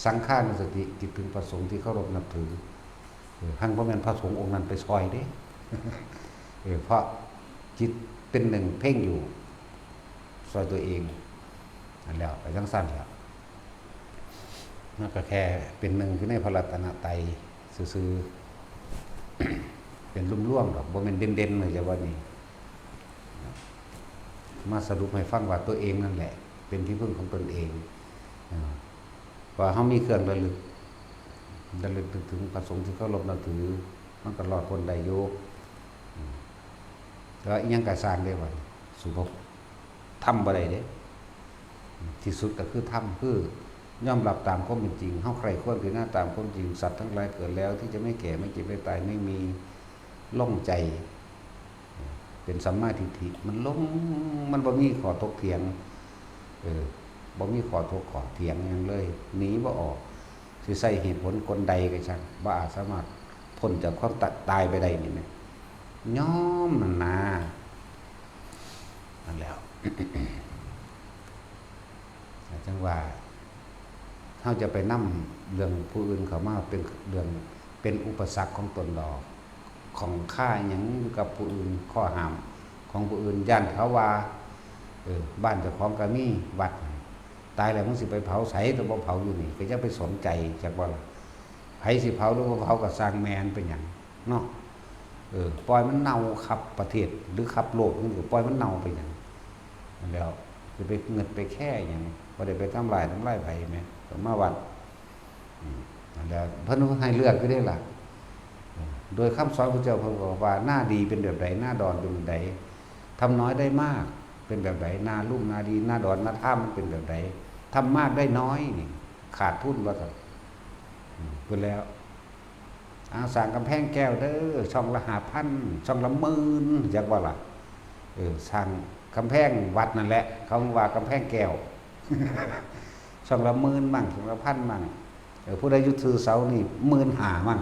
สังฆานุสติ คิดถึงพระสงฆ์ที่เคารพนับถือ เออ หั่นบ่แม่นพระสงฆ์องค์นั้นไปซอยเด้ เออ เพราะจิตเป็นหนึ่งเพ่งอยู่ ซอยตัวเอง นั่นแหละ ไปจั่งซั้นแหละ มันก็แค่เป็นหนึ่งอยู่ในพระรัตนตรัยซื่อๆ เป็นรวมๆดอก บ่แม่นเด่นๆเลยจะว่านี่ มาสรุปให้ฟังว่าตัวเองนั่นแหละ เป็นที่พึ่งของตนเอง อ่า ว่าเฮามีเครื่องระลึก ระลึกนึกถึงพระสงฆ์ที่เคารพนับถือ มันก็รอดพ้นได้อยู่ อืม แต่ว่าอิหยังก็ซ่างเด้บัดนี้ สูบ ธรรมบ่ได้เด้ ที่สุดก็คือธรรม คือยอมรับตามความเป็นจริง เฮาใคร่ครวญพิจารณาตามความจริง สัตว์ทั้งหลายเกิดแล้วที่จะไม่แก่ ไม่เจ็บ ไม่ตาย ไม่มีล่องใจ เป็นสัมมาทิฏฐิ มันลง มันบ่มีข้อถกเถียง เออ บ่มีข้อถกข้อเถียงหยังเลย หนีบ่ออก สิใช้เหตุผลกลใดก็ช่าง บ่อาจสามารถพ้นจากความตะ- ตายไปได้นี่แหม ยอมนั่นนา นั่นแหล้ว จั่งว่า เฮาจะไปนำเรื่องผู้อื่นเข้ามาเป็นเรื่อง เป็นอุปสรรคของตนดอก ของข้าหยังอยู่กับผู้อื่น ข้อห้ามของผู้อื่น ย้านเขาว่า เออ บ้านเจ้าของก็มีวัด ตายแล้วมึงสิไปเผาไส แต่บ่เผาอยู่นี่ ก็อย่าไปสนใจ จักว่าล่ะ ไผสิเผาหรือบ่เผาก็ซ่างแม่นเป็นหยังเนาะ เออ ปล่อยมันเน่าคับประเทศ หรือคับโลก มึงก็ปล่อยมันเน่าไปหยัง นั่นแหล้ว สิไปเงิดไปแค่หยัง บ่ได้ไปทำลาย ทำลายไผแหม ก็มาวัด อืม นั่นแหละ เพิ่นให้เลือกอยู่เด้ล่ะ เออ โดยคำสอนพระเจ้า เพิ่นบอกว่า นาดีเป็นแบบใด นาดอนเป็นแบบใด ทำน้อยได้มาก เป็นแบบใด นาลุ่มนาดี นาดอน นาท่ามมันเป็นแบบใด ทำมากได้น้อยนี่ ขาดทุนว่าซั่น อืม เพิ่นแล้ว อ่า สร้างกำแพงแก้วเด้อ ช่องละห้าพัน ช่องละหมื่น จักว่าล่ะ เออ สร้างกำแพงวัดนั่นแหละ เขาว่ากำแพงแก้ว ช่องละหมื่นมั่ง ช่องละพันมั่ง เออ ผู้ใดอยู่ซื่อเสานี่ หมื่นห้ามั่ง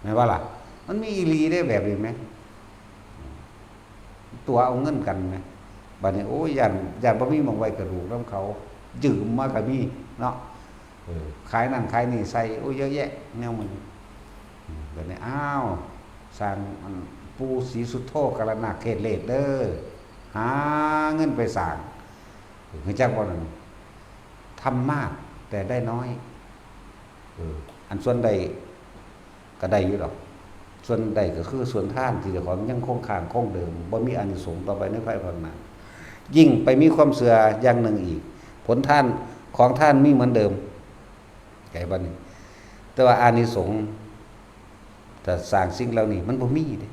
แม่นบ่ล่ะ มันมีอีหลีเด้แบบนี้แหม ตั๋วเอาเงินกันแหม บัดนี้ โอ้ย ย้าน ย้านบ่มีหม่องไว้กระดูกนำเขา ยืมมาก็มีเนาะ เออ ขายนั่นขายนี่ใส่ โอ้ย เยอะแยะแนวมัน อืม บัดนี้ อ้าว สร้างอันปู่ศรีสุโธกรณาเขตเลขเด้อ หาเงินไปสร้าง เออ รู้จักบ่นั่น ทำมากแต่ได้น้อย เออ อันส่วนได้ก็ได้อยู่ดอก ส่วนได้ก็คือส่วนทานที่เจ้าของยังคงค้างคงเดิม บ่มีอานิสงส์ต่อไปในภายภาคหน้า ยิ่งไปมีความเชื่ออย่างหนึ่งอีก ผลทานของทานมีเหมือนเดิม ไกบัดนี้ แต่ว่าอานิสงส์ ถ้าสร้างสิ่งเหล่านี้มันบ่มีเด้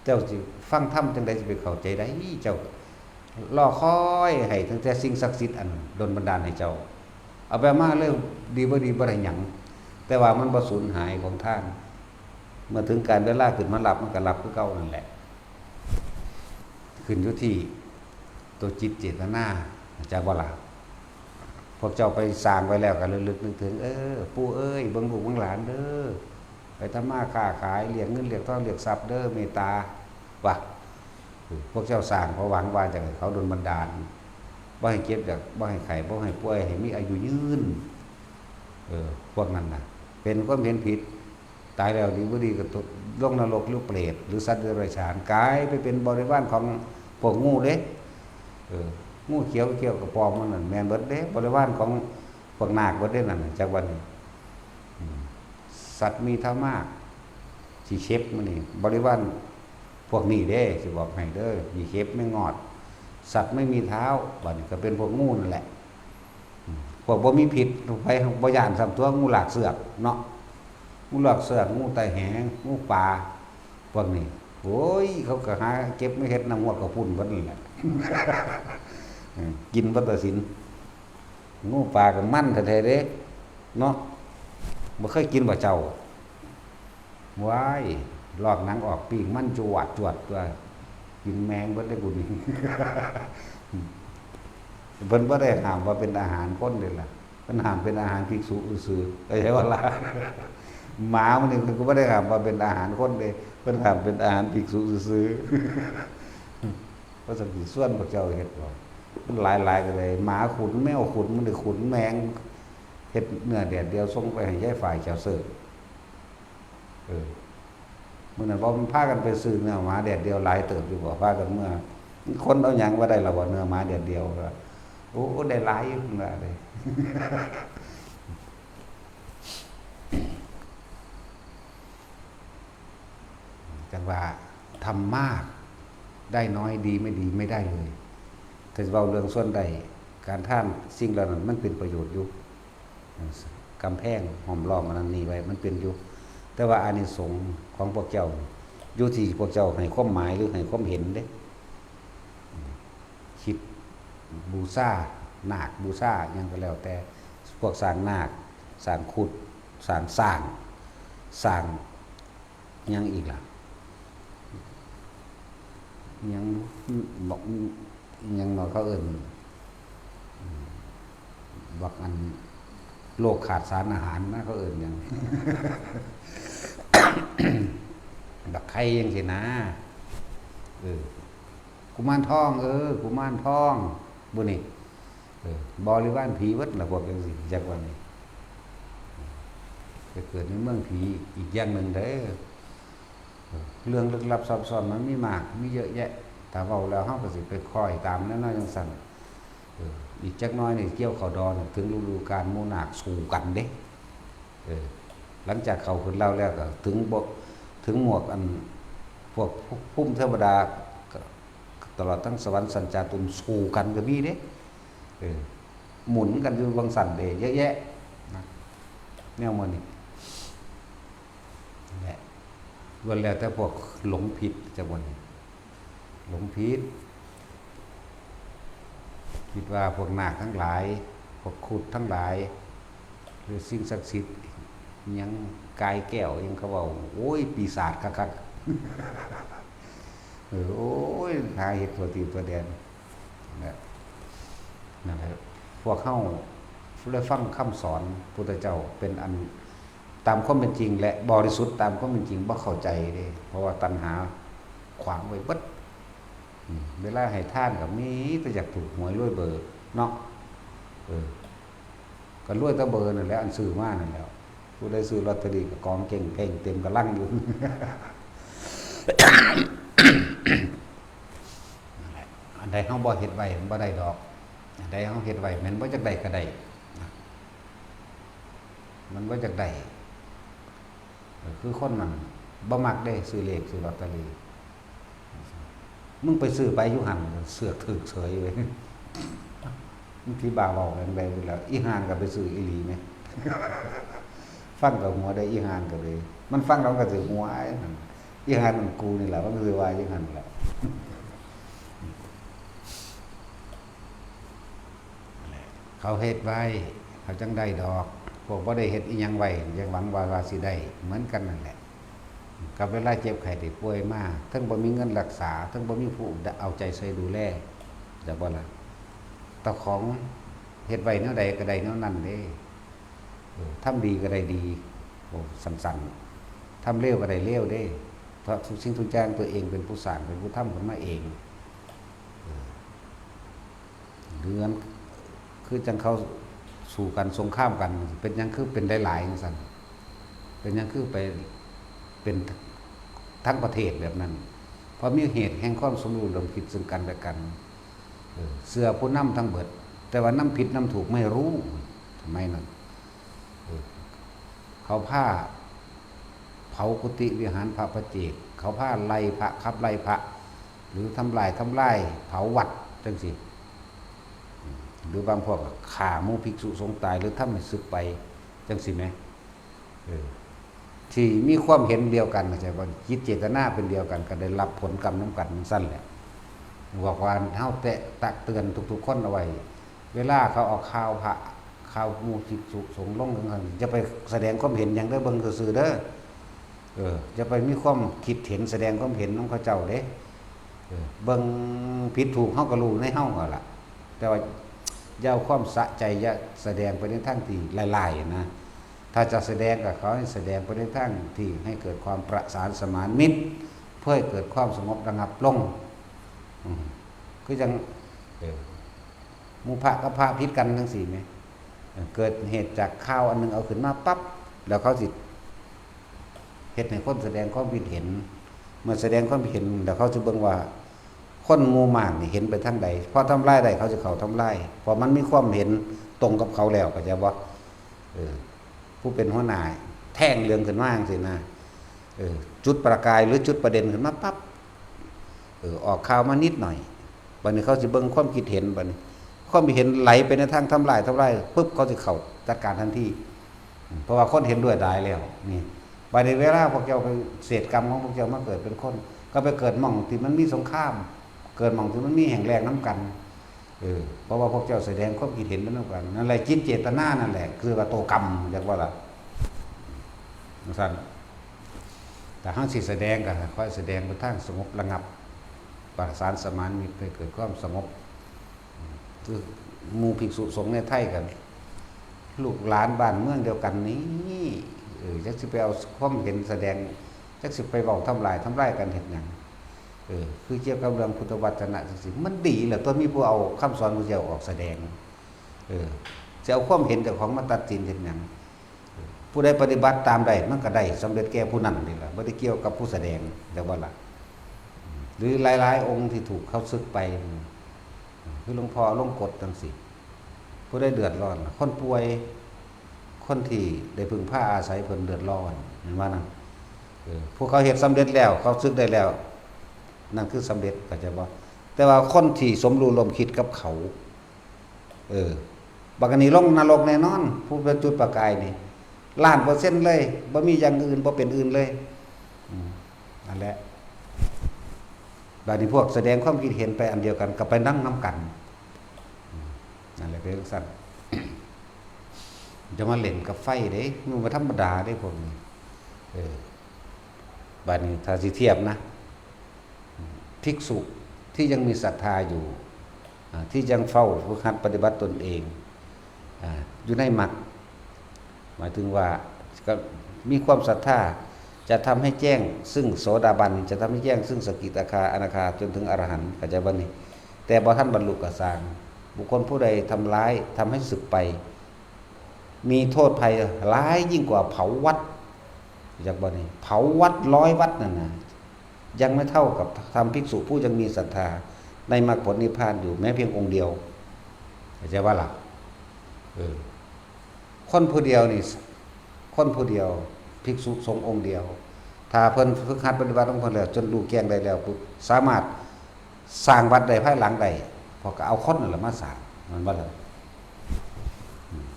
เจ้าสิฟังธรรมจั่งใดสิไปเข้าใจได้ เจ้า รอคอยให้ตั้งแต่สิ่งศักดิ์สิทธิ์อันดลบันดาลให้เจ้า เอาไปมาเลย ดีบ่ดีบ่ได้หยัง แต่ว่ามันบ่สูญหายของทาน เมื่อถึงกาลเวลาขึ้นมารับมันก็รับคือเก่านั่นแหละ ขึ้นอยู่ที่ตัวจิตเจตนา จักบ่ล่ะ พวกเจ้าไปสร้างไว้แล้วก็ระลึกนึกถึง เออ ปู่เอ้ย เบิ่งลูกเบิ่งหลานเด้อ ไปทำมาค้าขาย เรียกเงินเรียกทองเรียกทรัพย์เด้อ เมตตา ว่า พวกเจ้าสร้างเพราะหวังว่าจะให้เขาดลบันดาล บ่ให้เจ็บอยาก บ่ให้ไข้ บ่ให้ป่วย ให้มีอายุยืน เออ พวกนั้นน่ะ เป็นความเห็นผิด ตายแล้วดีบ่ดีก็ตกลงนรกหรือเปรต หรือสัตว์เดรัจฉาน กลายไปเป็นบริวารของพวกงูเด้ เออ งูเขียวเขี้ยวกระปอมมันนั่น แม่นเบิดเด้ บริวารของพวกนาคเบิดเด้นั่นน่ะ จักวันนี้ อืม สัตว์มีเท้ามาก สิเข็บมื้อนี้ บริวารพวกนี้เด้ สิบอกให้เด้อ มีเข็บไม่งอด สัตว์ไม่มีเท้า บัดนี้ก็เป็นพวกงูนั่นแหละ อืม พวกบ่มีพิษ ไปบ่ย้านซ้ำตัว งูลากเสือกเนาะ งูลากเสือก งูไตแหง งูป่า พวกนี้ โอ้ย เขาก็หาเก็บมาเฮ็ดน้ำฮวดกะพุ้นเบิดนั่นแหละ อืม กินเบิดตาสิน งูป่าก็มันแท้ๆเด้ เนาะ บ่เคยกินบ่เจ้า ว้าย ลอกหนังออกปิ้งมันจวดจวดตัว กินแมงเบิดได้บุญ เพิ่นบ่ได้ห้ามว่าเป็นอาหารคนเด้ล่ะ เพิ่นห้ามเป็นอาหารภิกษุซื่อๆ เข้าใจบ่ล่ะ หมามันนี่เพิ่นก็บ่ได้ห้ามว่าเป็นอาหารคนเด้ เพิ่นห้ามเป็นอาหารภิกษุซื่อๆ เพราะสังสิส่วนพวกเจ้าเฮ็ดบ่ มันหลายๆก็เลย หมาขุน แมวขุน มันได้ขุนแมง เฮ็ดเนื้อแดดเดียวส่งไปให้ยายฝ่ายแขวเสิร์ฟ เออ มื้อนั้นบ่มันพากันไปซื้อเนื้อหมาแดดเดียวหลายเติบอยู่บ่ พากันเมือ คนเอาหยังบ่ได้ล่ะบ่ เนื้อหมาแดดเดียว โอ้ ได้หลายอยู่พุ่นล่ะเด้ จั่งว่าทำมากได้น้อยดีไม่ดีไม่ได้เลย ถ้าเว้าเรื่องส่วนได้ การทานสิ่งเหล่านั้นมันเป็นประโยชน์อยู่ กำแพงห้อมล้อมอันนั้นนี่ไว้มันเป็นอยู่ แต่ว่าอานิสงส์ของพวกเจ้า อยู่ที่พวกเจ้าให้ความหมายหรือให้ความเห็นเด้ คิดบูชานาคบูชาหยังก็แล้วแต่ พวกสร้างนาค สร้างครุฑ สร้างช้าง สร้างหยังอีกล่ะ หยัง บอก หยังเนาะเขาเอิ้น บอกอันโรคขาดสารอาหารนะ เขาเอิ้นหยัง บักไข่จั่งซี้นะ เออ กุมารทอง เออ กุมารทอง บุนี่ เออ บริวารผีเบิดล่ะพวกจั่งซี้ จักว่านี่ ไปเกิดในเมืองผีอีกอย่างหนึ่งเด้อ เออ เรื่องลึกลับซับซ้อนมันมีมาก มีเยอะแยะ ถ้าเว้าแล้วเฮาก็สิไปคอยตามแนวๆจั่งซั้น เออ อีกจักหน่อยนี่เกี่ยวข้าวดอน ถึงฤดูกาลหมู่นาคสู้กันเด้ เออ หลังจากเขาขึ้นเล่าแล้วก็ถึงบ่ ถึงหมวกอัน พวกภูมิเทวดา ตลอดทั้งสวรรค์สัญจาตุมสู้กันก็มีเด้ เออ หมุนกันอยู่บางสั่นเด้ เยอะแยะนะ แนวมันนี่ นั่นแหละ ล้วนแล้วแต่พวกหลงผิด จักวันนี้ หลงผิด คิดว่าพวกนาคทั้งหลาย พวกครุฑทั้งหลาย หรือสิ่งศักดิ์สิทธิ์ หยังกายแก้ว หยังเขาเว้า โอ้ย ปีศาจคักๆ เออ โอ้ย หาเฮ็ดทั่วทีบทั่วแดน นั่นแหละ นั่นแหละ พวกเฮาได้ฟังคำสอนพุทธเจ้าเป็นอันตามความเป็นจริง และบริสุทธิ์ตามความเป็นจริง บ่เข้าใจเด้ เพราะว่าตัณหาขวางไว้เบิด อืม เวลาให้ทานก็มีแต่อยากถูกหวยรวยเบอร์เนาะ เออ ก็รวยแต่เบอร์นั่นแหละ อันซื้อมานั่นแหละ ผู้ใดซื้อลอตเตอรี่ก็กองเก่งเพ่งเต็มกำลังอยู่ นั่นแหละ อันใดเฮาบ่เฮ็ดไว้มันบ่ได้ดอก อันใดเฮาเฮ็ดไว้แม่นบ่จักได้ก็ได้นะ มันบ่จักได้ เออ คือคนมันบ่มักเด้ ซื้อเลขซื้อลอตเตอรี่ มึงไปซื้อไปอยู่หั่น เสือกถืกเสยเว้ย มึงที่บ้าเว้าแรงๆอยู่แล้ว อีห่านก็ไปซื้ออีหลีแหม ฟังกับหัวได้อีหานก็เลย มันฟังแล้วมันก็สิหัวอ้ายนั่น อีหานมันกูนี่แหละ มันก็สิว่าอย่างนั้นแหละ เขาเฮ็ดไว้ เขาจังได้ดอก พวกบ่ได้เฮ็ดอีหยังไว้ ยังหวังว่า ว่าสิได้ เหมือนกันนั่นแหละ กับเวลาเจ็บไข้ได้ป่วยมา ทั้งบ่มีเงินรักษา ทั้งบ่มีผู้เอาใจใส่ดูแล จักบ่ล่ะ เจ้าของเฮ็ดไว้แนวใดก็ได้แนวนั้นเด้ เออ ทำดีก็ได้ดี โอ้ สั้นๆ ทำเลวก็ได้เลวเด้ เพราะทุกสิ่งทุกอย่างตัวเองเป็นผู้สร้าง เป็นผู้ทำขึ้นมาเอง เออ หรืออัน คือจังเขาสู้กันสงครามกัน เป็นหยังคือเป็นหลายๆจังซั่น เป็นหยังคือไปเป็นทั้งประเทศแบบนั้น เพราะมีเหตุแห่งความสมรู้ร่วมคิดซึ่งกันและกัน เออ เชื่อผู้นำทั้งเบิด แต่ว่านำผิดนำถูกไม่รู้ ทำไมนั่น เออ เขาพาเผากุฏิวิหารพระปัจเจก เขาพาไล่พระ ขับไล่พระ หรือทำลาย ทำลาย เผาวัดจังซี่ อืม หรือบางพวกก็ฆ่าหมู่ภิกษุสงฆ์ตาย หรือทำให้สึกไปจังซี่แหม เออ ที่มีความเห็นเดียวกัน เข้าใจบ่ จิตเจตนาเป็นเดียวกัน ก็ได้รับผลกรรมนำกันจังซั่นแหละ บอกว่าเฮาแตะตักเตือนทุกๆคนเอาไว้ เวลาเขาเอาข่าวพระ ข่าวหมู่ภิกษุสงฆ์ลงจังซั่น อย่าไปแสดงความเห็นหยังเด้อ เบิ่งซื่อๆเด้อ เออ อย่าไปมีความคิดเห็น แสดงความเห็นนำเขาเจ้าเด้ เออ เบิ่งผิดถูกเฮาก็รู้ในเฮาหั่นล่ะ แต่ว่าอย่าเอาความสะใจ อย่าแสดงไปในทางที่ร้ายๆนะ ถ้าจะแสดงก็ขอให้แสดงไปในทางที่ให้เกิดความประสานสมานมิตร เพื่อให้เกิดความสงบระงับลง อืม คือจัง เออ หมู่พระกับพระผิดกันจังซี่แหม เออ เกิดเหตุจากข่าวอันหนึ่งเอาขึ้นมาปั๊บ แล้วเขาสิเฮ็ดให้คนแสดงความคิดเห็น เมื่อแสดงความคิดเห็น แล้วเขาสิเบิ่งว่า คนหมู่มากนี่เห็นไปทางใด พอทำลายได้เขาสิเข้าทำลาย เพราะมันมีความเห็นตรงกับเขาแล้ว เข้าใจบ่ เออ ผู้เป็นหัวหน้าแท่งเหลืองขึ้นมาจังซี่นะ เออ จุดประกายหรือจุดประเด็นขึ้นมาปั๊บ เออ ออกข่าวมานิดหน่อย บัดนี้เขาสิเบิ่งความคิดเห็น บัดนี้ความคิดเห็นไหลไปในทางทำลาย ทำลายปุ๊บ เขาสิเข้าจัดการทันที อืม เพราะว่าคนเห็นด้วยหลายแล้ว นี่ บัดนี้เวลาพวกเจ้าไปเศษกรรมของพวกเจ้ามาเกิดเป็นคน ก็ไปเกิดหม่องที่มันมีสงคราม เกิดหม่องที่มันมีแห่งแลกนำกัน เออ เพราะว่าพวกเจ้าแสดงความคิดเห็นไปนำกัน นั่นแหละจิตเจตนานั่นแหละ คือว่าตัวกรรม จักว่าล่ะ จังซั่น แต่เฮาสิแสดงก็ค่อยแสดงไปทางสงบระงับ ประสานสมานมิตรให้เกิดความสงบ คือหมู่ภิกษุสงฆ์ในไทยกัน ลูกหลานบ้านเมืองเดียวกันนี่ เออ จักสิไปเอาความเห็นแสดง จักสิไปเว้าทำลาย ทำลายกันเฮ็ดหยัง เออ คือเกี่ยวกับเรื่องพุทธวจนะจังซี่ มันดีแหละตัวมีผู้เอาคำสอนพระเจ้าออกแสดง เออ สิเอาความเห็นเจ้าของมาตัดสินเฮ็ดหยัง เออ ผู้ใดปฏิบัติตามได้ มันก็ได้สำเร็จแก่ผู้นั้นนี่แหละ บ่ได้เกี่ยวกับผู้แสดง จักว่าล่ะ หรือหลายๆองค์ที่ถูกเขาสึกไป คือหลวงพ่อลงกฎจังซี่ ผู้ใดเดือดร้อน คนป่วย คนที่ได้พึ่งพาอาศัยเพิ่นเดือดร้อน เห็นว่านั่น เออ พวกเขาเฮ็ดสำเร็จแล้ว เขาสึกได้แล้ว นั่นคือสำเร็จ เข้าใจบ่ แต่ว่าคนที่สมรู้ร่วมคิดกับเขา เออ บักอันนี้ลงนรกแน่นอน ผู้เป็นจุดประกายนี่ ล้านเปอร์เซ็นต์เลย บ่มีอย่างอื่น บ่เป็นอื่นเลย อืม นั่นแหละ บัดนี้พวกแสดงความคิดเห็นไปอันเดียวกัน ก็ไปนั่งนำกัน อืม นั่นแหละเป็นจังซั่น จะมาเล่นกับไฟเด้ มันบ่ธรรมดาเด้พวกนี้ เออ บัดนี้ถ้าสิเทียบนะ ภิกษุที่ยังมีศรัทธาอยู่ อ่า ที่ยังเฝ้าฝึกหัดปฏิบัติตนเอง อ่า อยู่ในมรรค หมายถึงว่าก็มีความศรัทธา จะทำให้แจ้งซึ่งโสดาบัน จะทำให้แจ้งซึ่งสกิทาคา อนาคา จนถึงอรหันต์ เข้าใจบ่นี่ แต่บ่ทันบรรลุก็ซ่าง บุคคลผู้ใดทำร้าย ทำให้สึกไป มีโทษภัยร้ายยิ่งกว่าเผาวัด จักบ่นี่ เผาวัดร้อยวัดนั่นนะ ยังไม่เท่ากับทำภิกษุผู้ยังมีศรัทธาในมรรคผลนิพพานอยู่แม้เพียงองค์เดียว เข้าใจบ่ล่ะ เออ คนผู้เดียวนี่ คนผู้เดียว ภิกษุสงฆ์องค์เดียว ถ้าเพิ่นฝึกหัดปฏิบัติของเพิ่นแล้ว จนรู้แจ้งได้แล้วปุ๊บ สามารถสร้างวัดได้ภายหลังได้ เพราะก็เอาคนนั่นแหละมาสร้าง แม่นบ่ล่ะ อืม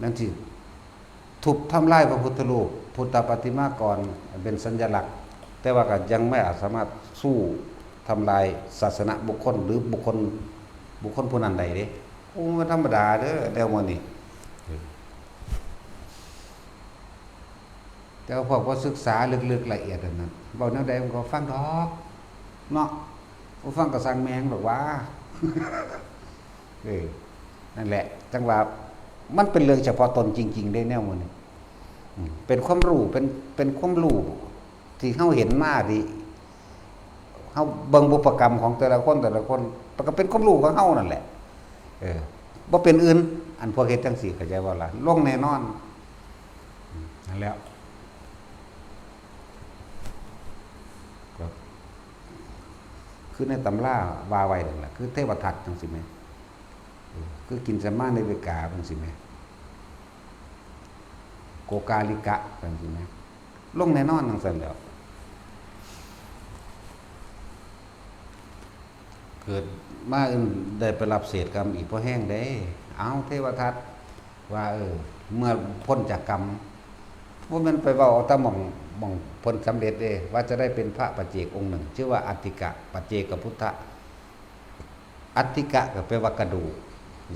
นั่นสิ ทุบทำลายพระพุทธรูป พุทธปฏิมากรเป็นสัญลักษณ์ แต่ว่าก็ยังไม่อาจสามารถสู้ทำลายศาสนบุคคลหรือบุคคล บุคคลผู้นั้นได้เด้ โอ้ มันธรรมดาเด้อ แนวหมู่นี้ แต่ว่าพวกบ่ศึกษาลึกๆละเอียดอันนั้น เว้าแนวใดมันก็ฟังดอก เนาะ บ่ฟังก็สั่งแม่งดอกว่า เออ นั่นแหละ จั่งว่ามันเป็นเรื่องเฉพาะตนจริงๆเด้ แนวหมู่นี้ อืม เป็นความรู้ เป็น เป็นความรู้ที่เฮาเห็นมา ที่เฮาเบิ่งบุพกรรมของแต่ละคน แต่ละคน มันก็เป็นความรู้ของเฮานั่นแหละ เออ บ่เป็นอื่น อันพวกเฮ็ดจั่งซี้ เข้าใจบ่ล่ะ ลงแน่นอน อืม นั่นแหละ ก็ คือในตำราว่าไว้นั่นแหละ คือเทวทัตจั่งซี้แหม เออ คือกินจมาในเวกาจั่งซี้แหม โกกาลิกะจั่งซี้แหม ลงแน่นอนจั่งซั่นแหล้ว เกิดมาอื่นได้ไปรับเศษกรรมอีกพอแฮงเด้ เอ้า เทวทัต ว่า เออ เมื่อพ้นจากกรรม บ่แม่นไปเว้าเอาแต่หม่อง หม่องเพิ่นสำเร็จเด้ ว่าจะได้เป็นพระปัจเจกองค์หนึ่ง ชื่อว่าอัตถิกะปัจเจกพุทธะ อัตถิกะก็แปลว่ากระดูก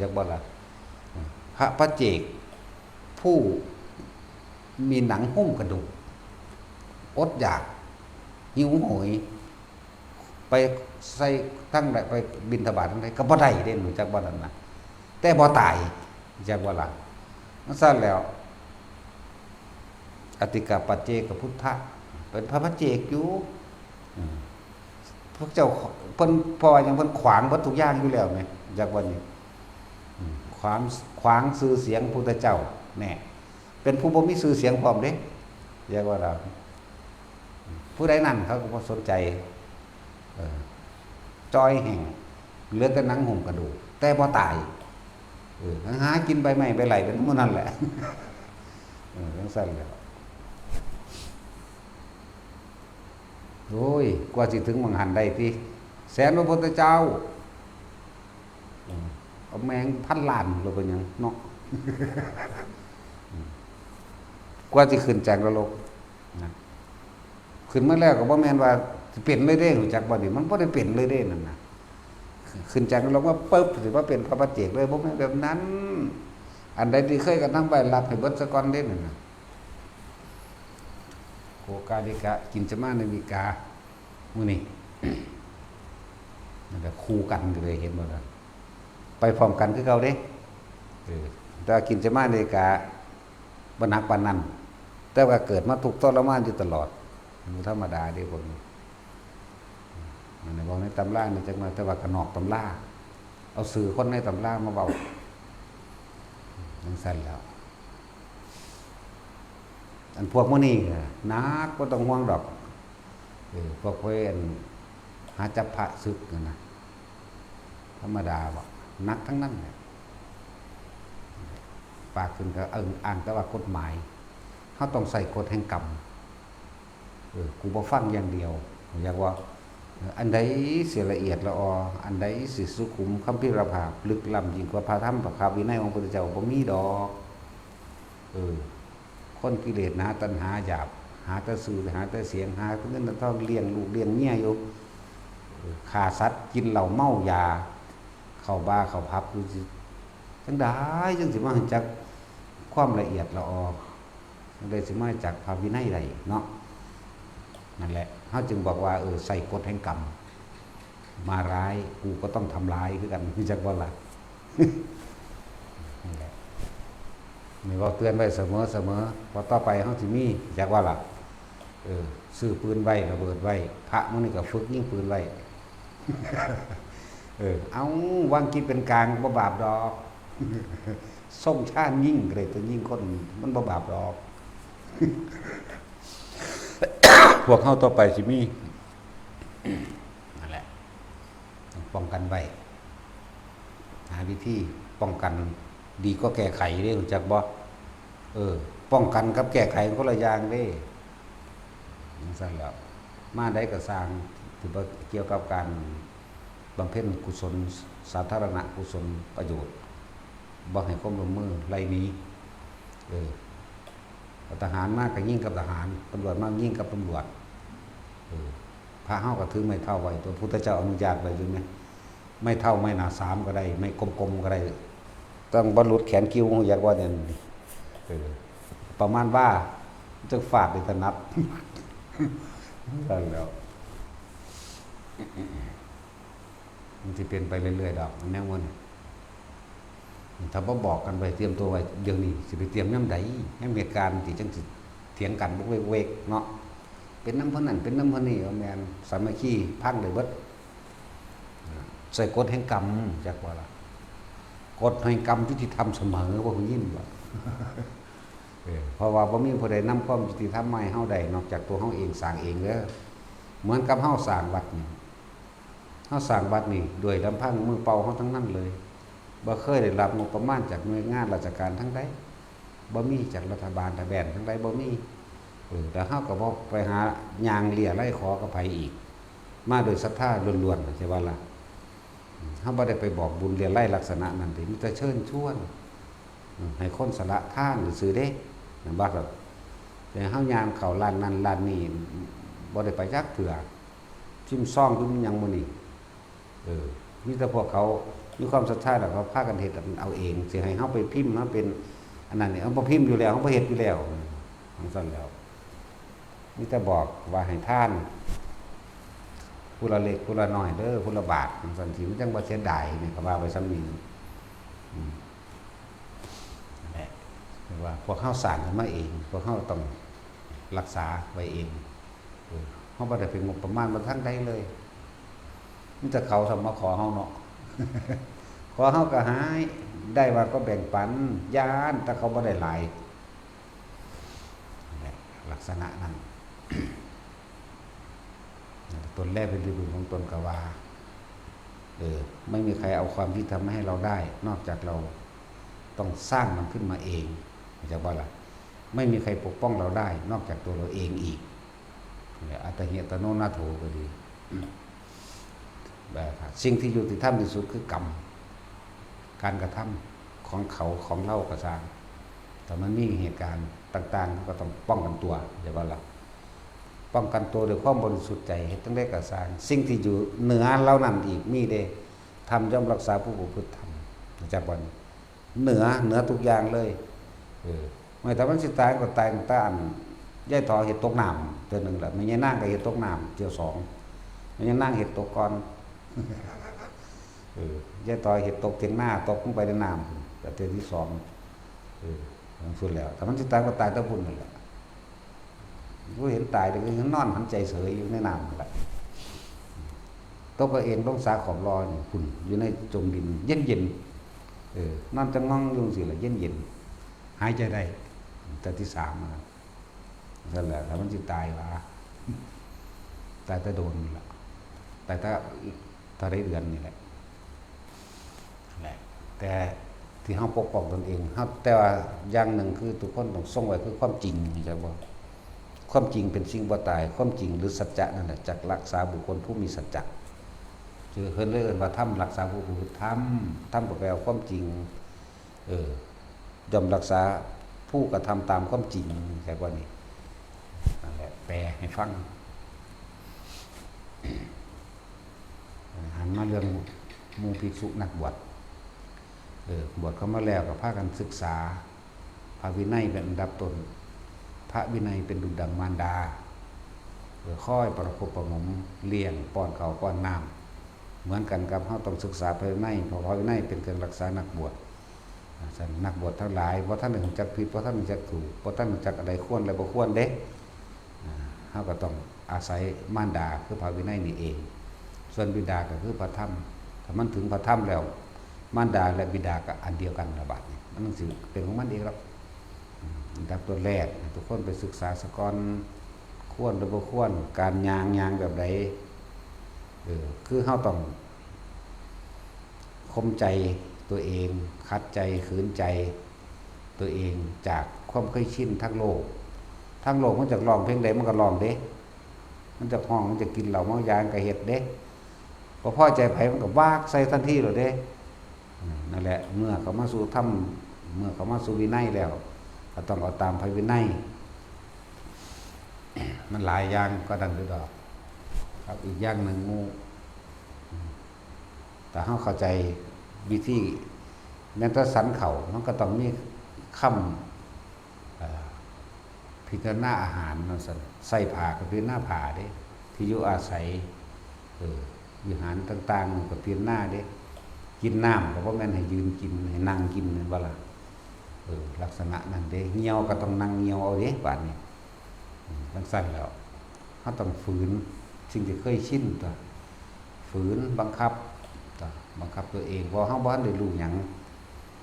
จักบ่ล่ะ พระปัจเจก ผู้มีหนังหุ้มกระดูก อดอยาก หิวโหย ไปใส่ทางใด ไปบิณฑบาตทางใดก็บ่ได้เด้ รู้จักบ่นั่นน่ะ แต่บ่ตาย รู้จักบ่ล่ะ จั่งซั่นแหล้ว อัตถิกะปัจเจกพุทธะ เป็นพระปัจเจกอยู่ อืม พวกเจ้า เพิ่น เพราะว่าหยัง เพิ่นขวางเบิดทุกอย่างอยู่แล้วแหม รู้จักบ่นี่ อืม ขวาง ขวางชื่อเสียงพุทธเจ้า แน่ เป็นผู้บ่มีชื่อเสียงพร้อมเด้ เรียกว่าเรา ผู้ใดนั่นเขาก็บ่สนใจ เออ จ่อยแห้ง เหลือแต่หนังหุ้มกระดูก แต่บ่ตาย เออ หากินใบไม้ใบไหล่เป็นหมู่นั่นแหละ เออ จั่งซั่นแหละ โอ้ย กว่าสิถึงหม่องหั้นได้ติ แสนพระพุทธเจ้า อืม เอาแม่งพันล้าน แล้วเป็นหยังเนาะ อืม กว่าสิขึ้นจากนรกนะ ขึ้นมาแล้วก็บ่แม่นว่าสิเป็นเลยเด้ รู้จักบ่นี่ มันบ่ได้เป็นเลยเด้นั่นน่ะ ขึ้นจากนรกมาปึ๊บ สิมาเป็นพระปัจเจกเลย บ่แม่นแบบนั้น อันใดที่เคยกระทำไว้ รับให้เบิดซะก่อนเด้นั่นน่ะ โกกาลิกะ กินจมานาวิกา หมู่นี้ นั่นแหละ คู่กันก็เลย เห็นบ่ล่ะ ไปพร้อมกันคือเก่าเด้ เออ แต่ว่ากินจมานาวิกา บ่หนักปานนั้น แต่ว่าเกิดมาทุกข์ทรมานอยู่ตลอด บ่ธรรมดาเด้พวกนี้ อันนี้เว้าในตำรานี่จักหน่อย แต่ว่าก็นอกตำรา เอาชื่อคนในตำรามาเว้า จั่งซั่นแหล้ว อันพวกหมู่นี้ก็หนัก บ่ต้องห่วงดอก เออ พวกเพิ่นหาจับพระศึกนั่นน่ะ ธรรมดาบ่ หนักทั้งนั้นแหละ ปากขึ้นก็เอิ้งอ้างแต่ว่ากฎหมาย เฮาต้องใช้กฎแห่งกรรม เออ กูบ่ฟังอย่างเดียว อยากว่า เออ อันใดสิละเอียดละออ อันใดสิสุขุมคัมภีรภาพ ลึกล้ำยิ่งกว่าพระธรรมพระวินัยของพระพุทธเจ้าบ่มีดอก เออ คนกิเลสหนาตัณหาหยาบ หาแต่ชื่อ หาแต่เสียง หาแต่เงินแต่ทอง เลี้ยงลูกเลี้ยงเมียอยู่ เออ ฆ่าสัตว์ กินเหล้าเมายา เข้าบาร์เข้าผับอยู่ จั่งใดจั่งสิมารู้จักความละเอียดละออ จั่งใดสิมารู้จักพระวินัยได้เนาะ นั่นแหละ เฮาจึงบอกว่า เออ ใช้กฎแห่งกรรม มาร้าย กูก็ต้องทำร้ายคือกัน รู้จักบ่ล่ะ นั่นแหละ นี่เว้าเตือนไว้เสมอเสมอ เพราะต่อไปเฮาสิมี จักว่าล่ะ เออ ซื้อปืนไว้ ระเบิดไว้ พระหมู่นี้ก็ฝึกยิงปืนไว้ เออ เอา วางจิตเป็นกลาง บ่บาปดอก ส่งชาติยิงก็ได้ ตัวยิงคน มันบ่บาปดอก พวกเฮาต่อไปสิมี นั่นแหละ ต้องป้องกันไว้ หาวิธีป้องกันดีกว่าแก้ไขเด้ รู้จักบ่ เออ ป้องกันกับแก้ไขมันคนละอย่างเด้ จั่งซั่นแหล้ว มาใดก็ซ่าง ที่บ่เกี่ยวกับการบำเพ็ญกุศล สาธารณกุศลประโยชน์ บ่ให้ความร่วมมือ ไล่หนี เออ ทหารมาก็ยิงกับทหาร ตำรวจมายิงกับตำรวจ เออ พระเฮาก็ถือไม้เท้าไว้ ตัวพุทธเจ้าอนุญาตไว้อยู่ไหม ไม้เท้าไม้หน้าสามก็ได้ ไม้กลมๆก็ได้ ต้องบ่หลุดแขนคิ้ว อยากว่าเนี่ย เออ ประมาณว่าจักฟาดได้ถนัด นั่นแหล้ว มันสิเป็นไปเรื่อยๆดอก แนวมัน ถ้าบ่บอกกันไว้ เตรียมตัวไว้เดี๋ยวนี้ สิไปเตรียมยามใด ยามเหตุการณ์ที่จังสิเถียงกันบกเวกๆเนาะ เป็นนำเพิ่นนั่น เป็นนำเพิ่นนี่ บ่แม่น สามัคคีพังได้เบิด ใส่กฎแห่งกรรม จักว่าล่ะ กฎแห่งกรรมยุติธรรมเสมอ บ่ฮู้ยินบ่ เออ เพราะว่าบ่มีผู้ใดนำความยุติธรรมมาให้เฮาได้ นอกจากตัวเฮาเองสร้างเองเด้อ เหมือนกับเฮาสร้างวัดนี่ เฮาสร้างวัดนี่ด้วยลำพังมือเปล่าเฮาทั้งนั้นเลย บ่เคยได้รับงบประมาณจากหน่วยงานราชการทางใด บ่มีจากรัฐบาลทะแบนทางใด บ่มี เออ แล้วเฮาก็บ่ไปหาย่างเรี่ยไร่ขอกับไผอีก มาโดยศรัทธาล้วนๆ ใช่บ่ล่ะ เฮาบ่ได้ไปบอกบุญเรี่ยไร่ลักษณะนั้นเด้ มีแต่เชิญชวน อืม ให้คนสละทานซื่อๆเด้ แม่นบ่ครับ แต่เฮาย่างเข้าร้านนั้นร้านนี้ บ่ได้ไปจักเทื่อ พิมพ์ซองพิมพ์หยังมื้อนี้ เออ มีแต่พวกเขามีความศรัทธาแล้วเขาพากันเฮ็ดเอาเอง สิให้เฮาไปพิมพ์มาเป็นอันนั้นนี่ เฮาบ่พิมพ์อยู่แล้ว เฮาบ่เฮ็ดอยู่แล้ว จั่งซั่นแหล้ว มีแต่บอกว่าให้ทาน ผู้ละเล็กผู้ละน้อยเด้อ ผู้ละบาท จั่งซั่นสิ มันจั่งบ่เสียดายนี่ ก็ว่าไปส่ำนี้ อืม นั่นแหละ เรียกว่าพวกเฮาสร้างขึ้นมาเอง พวกเฮาต้องรักษาไว้เอง เออ เฮาบ่ได้ไปงบประมาณมาทางใดเลย มีแต่เขาส่งมาขอเฮาเนาะ ขอเฮาก็ให้ ได้มาก็แบ่งปัน ย้านแต่เขาบ่ได้หลาย นั่นแหละ ลักษณะนั้น ตนแลเป็นที่พึ่งของตน ก็ว่า เออ ไม่มีใครเอาความยุติธรรมมาให้เราได้ นอกจากเราต้องสร้างมันขึ้นมาเอง เข้าใจบ่ล่ะ ไม่มีใครปกป้องเราได้ นอกจากตัวเราเองอีก เนี่ย อัตตาหิอัตโนนาโถก็ดี แบบสิ่งที่ยุติธรรมที่สุดคือกรรม การกระทำของเขาของเราก็ซ่าง แต่มันมีเหตุการณ์ต่างๆ ก็ต้องป้องกันตัว เข้าใจบ่ล่ะ ป้องกันตัวด้วยความบริสุทธิ์ใจ เฮ็ดจั่งใดก็ซ่าง สิ่งที่อยู่เหนือเหล่านั้นอีกมีเด้ ธรรมย่อมรักษาผู้ประพฤติธรรม เข้าใจบ่ เหนือ เหนือทุกอย่างเลย เออ ไม่ ถ้ามันสิตายก็ตายตั้งแต่อัน ยายถอเฮ็ดตกน้ำเทื่อหนึ่งล่ะ แม่ยายนางก็เฮ็ดตกน้ำเทื่อสอง แม่ยายนางเฮ็ดตกก่อน เออ ยายถอเฮ็ดตกเถียงนา ตกลงไปในน้ำ ก็เทื่อที่สอง เออ หลังสุดแล้ว ถ้ามันสิตายก็ตายแต่บุญนั่นแหละ บ่เห็นตายเลย นอนหันใจเสยอยู่ในน้ำนั่นแหละ ตกก็เอนลงสาขอบลอนี่ พุ้น อยู่ในจมดิน เย็นๆ เออ นอนจะง่องอยู่จั่งซี้ล่ะ เย็นๆ หายใจได้ แต่ที่สามนะ นั่นแหละ ถ้ามันสิตายว่า ตายแต่โดนนี่ล่ะ ตายแต่เท่าใดเดือนนี่แหละ แหละ แต่ที่เฮาปกป้องตนเอง เฮา แต่ว่าอย่างหนึ่งคือทุกคนต้องทรงไว้คือความจริง เข้าใจบ่ ความจริงเป็นสิ่งบ่ตาย ความจริงหรือสัจจะนั่นแหละจักรักษาบุคคลผู้มีสัจจะ คือเพิ่นเลยเอิ้นว่าธรรมรักษาผู้ประพฤติธรรม ธรรมก็แปลว่าความจริง เออ ย่อมรักษาผู้กระทำตามความจริง เข้าใจบ่นี่ นั่นแหละ แปลให้ฟัง หันมาเรื่องหมู่ภิกษุนักบวช เออ บวชเข้ามาแล้วก็พากันศึกษา พระวินัยเป็นอันดับต้น พระวินัยเป็นดุจดังมารดา เออ คอยประคบประหงม เลี้ยง ป้อนข้าวป้อนน้ำ เหมือนกันกับเฮาต้องศึกษาพระวินัย เพราะพระวินัยเป็นเครื่องรักษานักบวช อ่า ฉะนั้นนักบวชทั้งหลาย บ่ทันได้รู้จักผิด บ่ทันรู้จักถูก บ่ทันรู้จักอันใดควรและบ่ควรเด้ อ่า เฮาก็ต้องอาศัยมารดาคือพระวินัยนี่เอง ส่วนบิดาก็คือพระธรรม ถ้ามันถึงพระธรรมแล้ว มารดาและบิดาก็อันเดียวกันละบาดนี้ มันสิเป็นของมันเองหรอก อืม อันดับต้นแรก ทุกคนไปศึกษาซะก่อน ควรหรือบ่ควร การย่าง ย่างแบบใด เออ คือเฮาต้อง ข่มใจตัวเอง ขัดใจ ขืนใจตัวเอง จากความเคยชินทางโลก ทางโลกมันจักร้องเพลงใดมันก็ร้องเด้ มันจักฮ้อง มันจักกินเหล้าเมายามันก็เฮ็ดเด้ บ่พอใจไผมันก็วากใส่ทันทีโลดเด้ อืม นั่นแหละ เมื่อเข้ามาสู่ธรรม เมื่อเข้ามาสู่วินัยแล้ว ก็ต้องเอาตามพระวินัย มันหลายอย่างก็ดันอยู่ดอก ครับ อีกอย่างหนึ่งหมู่ ถ้าเฮาเข้าใจวิธี แม้แต่ฉันข้าว มันก็ต้องมีคำ เอ่อ พิจารณาอาหารนั่นซั่น ใส่ผ้าก็พิจารณาผ้าเด้ ที่อยู่อาศัย เออ วิหารต่างๆ มันก็พิจารณาเด้ กินน้ำก็บ่แม่นให้ยืนกิน ให้นั่งกินแม่นบ่ล่ะ เออ ลักษณะนั้นเด้ เหี่ยวก็ต้องนั่งเหี่ยวเอาเด้ บาดนี้ อืม จั่งซั่นแล้ว เฮาต้องฝืนสิ่งที่เคยชินตั๊ว ฝืนบังคับตั๊ว บังคับตัวเอง เพราะเฮาบ่ทันได้รู้หยัง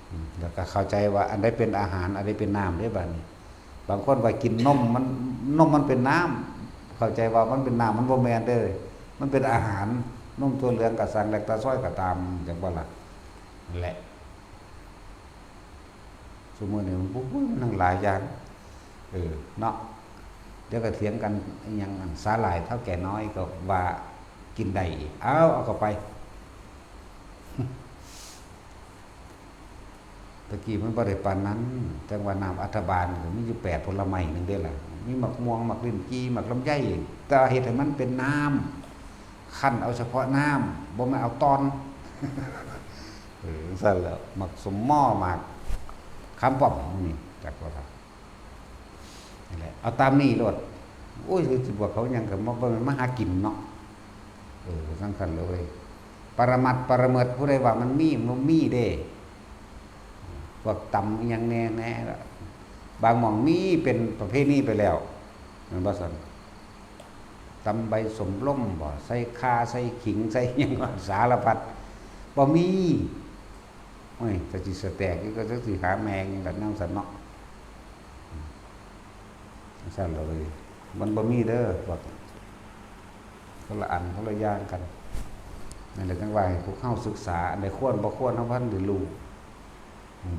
อืม แล้วก็เข้าใจว่าอันใดเป็นอาหาร อันใดเป็นน้ำเด้ บาดนี้ บางคนว่ากินนม มัน นมมันเป็นน้ำ เข้าใจว่ามันเป็นน้ำ มันบ่แม่นเด้อ มันเป็นอาหาร นมถั่วเหลืองก็สั่ง แลคตาซอยก็ตาม จั่งบ่ล่ะ นั่นแหละ ซุมื้อนี้มัน โอ้ย มันทั้งหลายอย่าง เออ เนาะ เดี๋ยวก็เถียงกัน อิหยัง อันสาหร่ายเฒ่าแก่น้อยก็ว่ากินได้อีก เอา เอาเข้าไป ตะกี้มันบ่ได้ปานนั้น จั่งว่าน้ำอัฐบาลก็มีอยู่แปดผลไม้หนึ่งเด้ล่ะ มีหมากม่วง หมากลิ้นจี่ หมากลำไย แต่เฮ็ดให้มันเป็นน้ำ คั้นเอาเฉพาะน้ำ บ่แม่นเอาตอน เออ ซั่นแหละ หมากส้มหม้อ หมากขามป้อม นี่ จักว่า นี่แหละ เอาตามนี้โลด โอ้ย สิบอกเขาหยังก็บ่ บ่แม่นมาหากินเนาะ เออ จั่งซั่นเลย ปรมัตถ์ปรเมิด ผู้ใดว่ามันมี มันบ่มีเด้ พวกตำอิหยังแน่ แน่ บางหม่องมีเป็นประเพณีไปแล้ว แม่นบ่ซั่น ตำใบส้มลมบ่ ใส่ข่า ใส่ขิง ใส่หยัง สารพัด บ่มี โอ้ย แต่สิสะแตกนี่ก็จักสิหาแม่งแบบนั้นซั่นเนาะ ซั่นเลย มันบ่มีเด้อ พวก คนละอัน คนละอย่างกัน นั่นแหละ จั่งว่าให้พวกเฮาศึกษา อันใดควรบ่ควร เฮาบ่ทันได้รู้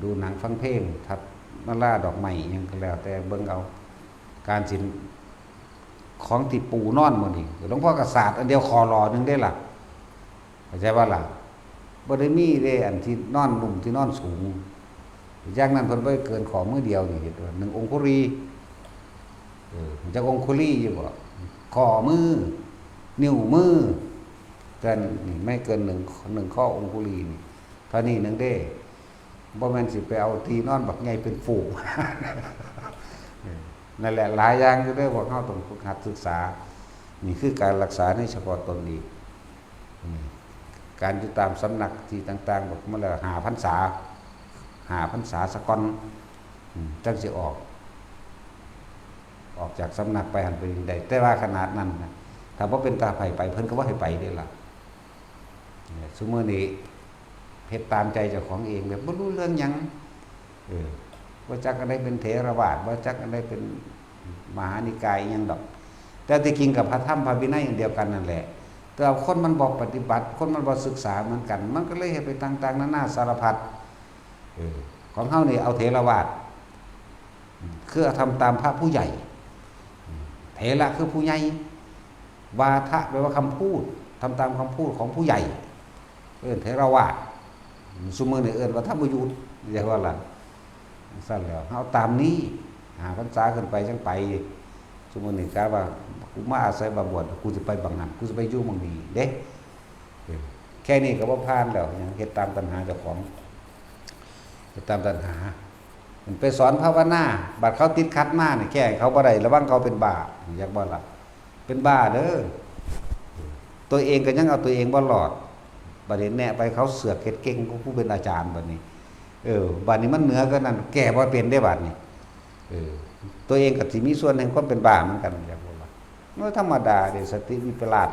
ดูหนังฟังเพลง ทัดมาลาดอกไม้อิหยังก็แล้วแต่ เบิ่งเอา การสิ ของที่ปูนอนมื้อนี้ หลวงพ่อก็สาดอันเดียวข้อหล่อหนึ่งเด้ล่ะ เข้าใจบ่ล่ะ บ่ได้มีเด้ อันที่นอนนุ่ม ที่นอนสูง อย่างนั้นเพิ่นบ่ได้เกินข้อมือเดียวนี่ เห็นบ่ หนึ่งองคุลี เออ จักองคุลีอยู่บ่ ข้อมือ นิ้วมือ แต่นี่ไม่เกินหนึ่ง หนึ่งข้อองคุลีนี่ เท่านี้หนึ่งเด้ บ่แม่นสิไปเอาที่นอนบักใหญ่เป็นฟูก เออ นั่นแหละ หลายอย่างอยู่เด้อ พวกเฮาต้องฝึกหัดศึกษา นี่คือการรักษาในเฉพาะตนอีก อืม การอยู่ตามสำนักที่ต่างๆ บอกมาแล้ว ห้าพรรษา ห้าพรรษาซะก่อน อืม จั่งสิออก ออกจากสำนักไปหั่นไปนี่ได้ แต่ว่าขนาดนั้นนะ ถ้าบ่เป็นตาไผไป เพิ่นก็บ่ให้ไปเด้ล่ะ เนี่ย ซุมื้อนี้เฮ็ดตามใจเจ้าของเอง แบบบ่รู้เรื่องหยัง เออ บ่จักอันใดเป็นเถรวาท บ่จักอันใดเป็นมหานิกายอิหยังดอก แต่ที่จริงกับพระธรรมพระวินัยอันเดียวกันนั่นแหละ แต่ว่าคนมันบ่ปฏิบัติ คนมันบ่ศึกษาเหมือนกัน มันก็เลยเฮ็ดไปต่างๆ นานาสารพัด เออ ของเฮานี่เอาเถรวาท คือทำตามพระผู้ใหญ่ เถระคือผู้ใหญ่ วาทะแปลว่าคำพูด ทำตามคำพูดของผู้ใหญ่ เอิ้นเถรวาท ซุมื้อนี้เอิ้นว่าธรรมยุต เรียกว่าล่ะ ซั่นแล้ว เอาตามนี้ ห้าพรรษาขึ้นไปจั่งไป ซุมื้อนี้กะว่า กูมาอาศัยว่าบวช กูสิไปบังหั้น กูสิไปอยู่หม่องนี้เด้ เออ แค่นี้ก็บ่ผ่านแล้ว ยังเฮ็ดตามตัณหาเจ้าของ เฮ็ดตามตัณหา มันไปสอนภาวนา บัดเขาติดขัดมานี่ แก้ให้เขาบ่ได้ ระวังเขาเป็นบ้า อยากบ่ล่ะ เป็นบ้าเด้อ ตัวเองก็ยังเอาตัวเองบ่รอด บัดนี้แนะไปเขาเสือกเฮ็ดเก่งกว่าผู้เป็นอาจารย์บัดนี้ เออ บัดนี้มันเหนือกว่านั้น แก้บ่เป็นเด้บัดนี้ เออ ตัวเองก็สิมีส่วนแห่งความเป็นบ้าเหมือนกัน อยากบ่ล่ะ มันธรรมดาเด้ สติวิปลาส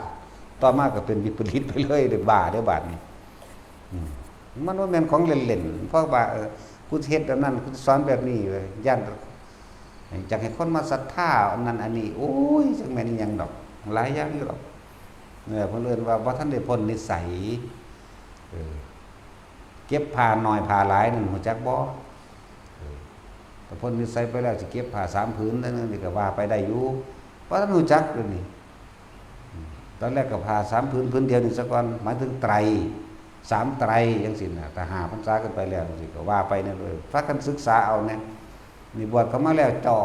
ต่อมาก็เป็นวิปริตไปเลยเด้ บ้าเด้บัดนี้ อืม มันบ่แม่นของเล่นๆ เพราะว่า เออ กูสิเฮ็ดแบบนั้น กูสิสอนแบบนี้เว้ย ย้าน อยากให้คนมาศรัทธาอันนั้นอันนี้ โอ้ย จักแม่นอิหยังดอก หลายอย่างอยู่ดอก เออ เพิ่นเอิ้นว่าบ่ทันได้พ้นนิสัย เออ เก็บผ้าน้อยผ้าหลายนั่น ฮู้จักบ่ เออ แต่พ้นนิสัยไปแล้ว สิเก็บผ้าสามผืนนั่นนี่ก็ว่าไปได้อยู่ บ่ทันฮู้จักเดี๋ยวนี้ อืม ตอนแรกก็ผ้าสามผืน ผืนเดียวนี่ซะก่อน หมายถึงไตร สามไตรจั่งซี้น่ะ ถ้าห้าพรรษาขึ้นไปแล้วจั่งซี้ ก็ว่าไปนั่นเลย พากันศึกษาเอาแหน่ นี่บวชเข้ามาแล้วจอ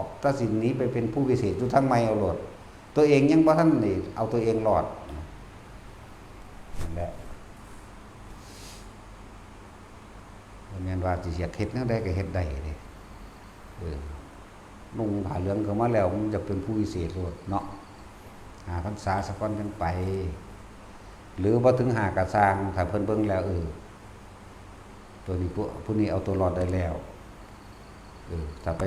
ก ตัดสินหนีไปเป็นผู้วิเศษอยู่ทางใหม่เอาโลด ตัวเองยังบ่ทันได้เอาตัวเองรอด นั่นแหละ บ่แม่นว่าสิอยากเฮ็ดแนวใดก็เฮ็ดได้เด้ เออ นุ่งผ้าเหลืองเข้ามาแล้ว มันจะเป็นผู้วิเศษโลดเนาะ ห้าพรรษาสักก่อนจั่งไป หรือบ่ถึงห้าก็ซ่าง ถ้าเพิ่นเบิ่งแล้ว เออ ตัวนี้ผู้ ผู้นี้เอาตัวรอดได้แล้ว เออ ถ้าไป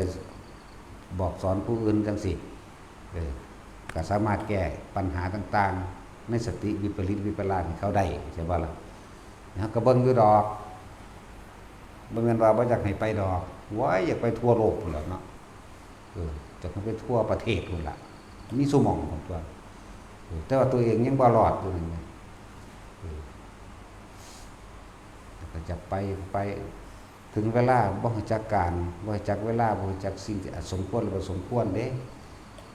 บอกสอนผู้อื่นจั่งซี้ เออ ก็สามารถแก้ปัญหาต่างๆ ในสติวิปริตวิปลาสให้เขาได้ ใช่บ่ล่ะ เฮาก็เบิ่งอยู่ดอก บ่แม่นว่าบ่อยากให้ไปดอก ว้าย อยากไปทั่วโลกพู้นแหล้วเนาะ เออ อยากให้ไปทั่วประเทศพู้นล่ะ มีซุหม่องพู้นตั่ว เออ แต่ว่าตัวเองยังบ่รอดอยู่นั่นไง เออ แล้วก็จะไป ไป ถึงเวลาบ่รู้จักการ บ่รู้จักเวลา บ่รู้จักสิ่งที่สมควรและบ่สมควรเด้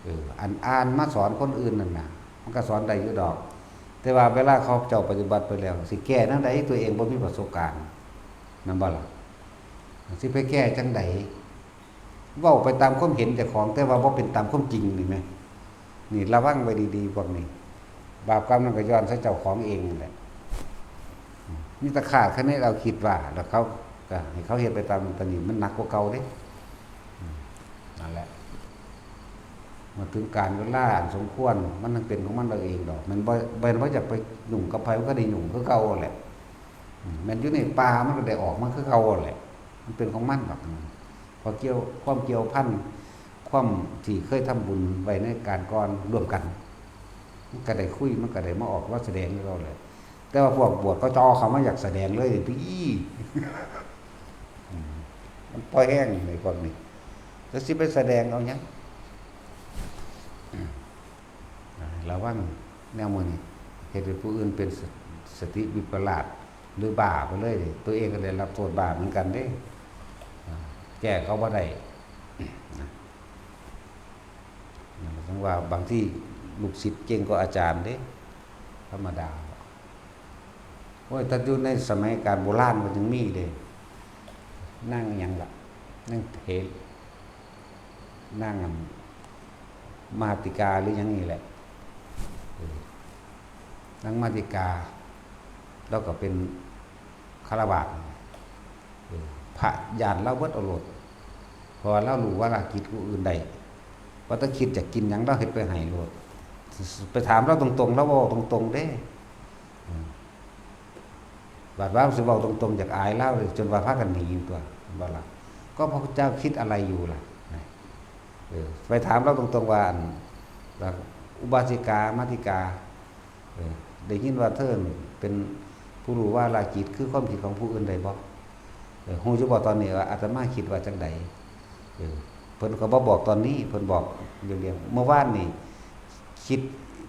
เออ อันอ่านมาสอนคนอื่นนั่นน่ะ มันก็สอนได้อยู่ดอก แต่ว่าเวลาเขาเจ้าปฏิบัติไปแล้ว สิแก้แนวใด ตัวเองบ่มีประสบการณ์ แม่นบ่ล่ะ สิไปแก้จั่งใด เว้าไปตามความเห็นเจ้าของ แต่ว่าบ่เป็นตามความจริงนี่แหม นี่ระวังไว้ดีๆ พวกนี้ บาปกรรมนั่นก็ย้อนใส่เจ้าของเองนั่นแหละ นี่ตะขาดคะแนนเอาคิดว่า แล้วเขาก็ให้เขาเฮ็ดไปตามนั้น ตอนนี้มันหนักกว่าเก่าเด้ อืม นั่นแหละ เมื่อถึงกาลเวลาอันสมควร มันต้องเป็นของมันเองดอก มันบ่ บ่ บ่อยากไปยุ่งกับไผ มันก็ได้ยุ่งคือเก่าแหละ อืม แม่นอยู่ในป่า มันก็ได้ออกมาคือเก่าแหละ มันเป็นของมันดอก อืม เพราะเกี่ยว ความเกี่ยวพัน ความที่เคยทำบุญไว้ในการก่อนร่วมกัน มันก็ได้คุย มันก็ได้มาออกมาแสดงคือเก่าแหละ แต่ว่าพวกบวชเขาเจ้าเขามาอยากแสดงเลยติ อืม มันพอแห้งในพวกนี้ แล้วสิไปแสดงเอาหยัง อืม ระวังแนวมื้อนี้ เฮ็ดให้ผู้อื่นเป็นส- สติวิปลาส หรือบ้าไปเลย ตัวเองก็ได้รับโทษบ้าเหมือนกันเด้ อ่า แก้เขาบ่ได้ นะ นั่นหมายถึงว่าบางทีลูกศิษย์เก่งกว่าอาจารย์เด้ ธรรมดา โอ้ย ถ้าอยู่ในสมัยการโบราณมันยังมีเด้ นางหยังล่ะ นางเถร นางอันมาติกาหรือหยังนี่แหละ เออ นางมาติกา แล้วก็เป็นฆราวาส เออ พระย้านลาวเบิดเอาโลด เพราะว่าลาวรู้วาระจิตผู้อื่นได้ ว่าแต่คิดอยากกินหยังลาวเฮ็ดไปให้โลด ไปถามลาวตรงๆ ลาวเว้าตรงๆ เด้ อืม บาดว่าสิเว้าตรงๆ อยากอายลาวเลย จนว่าพากันหนีอยู่ตัว เห็นบ่ล่ะ ก็พระพุทธเจ้าคิดอะไรอยู่ล่ะ เออ ไปถามลาวตรงๆ ว่า อัน ว่าอุบาสิกา มาติกา เออ ได้ยินว่าเธอเป็นผู้รู้วาระจิต คือความคิดของผู้อื่นได้บ่ เออ ฮู้อยู่บ่ตอนนี้ว่าอาตมาคิดว่าจั่งใด เออ เพิ่นก็บ่บอกตอนนี้ เพิ่นบอกเรียงๆ เมื่อวานนี่คิด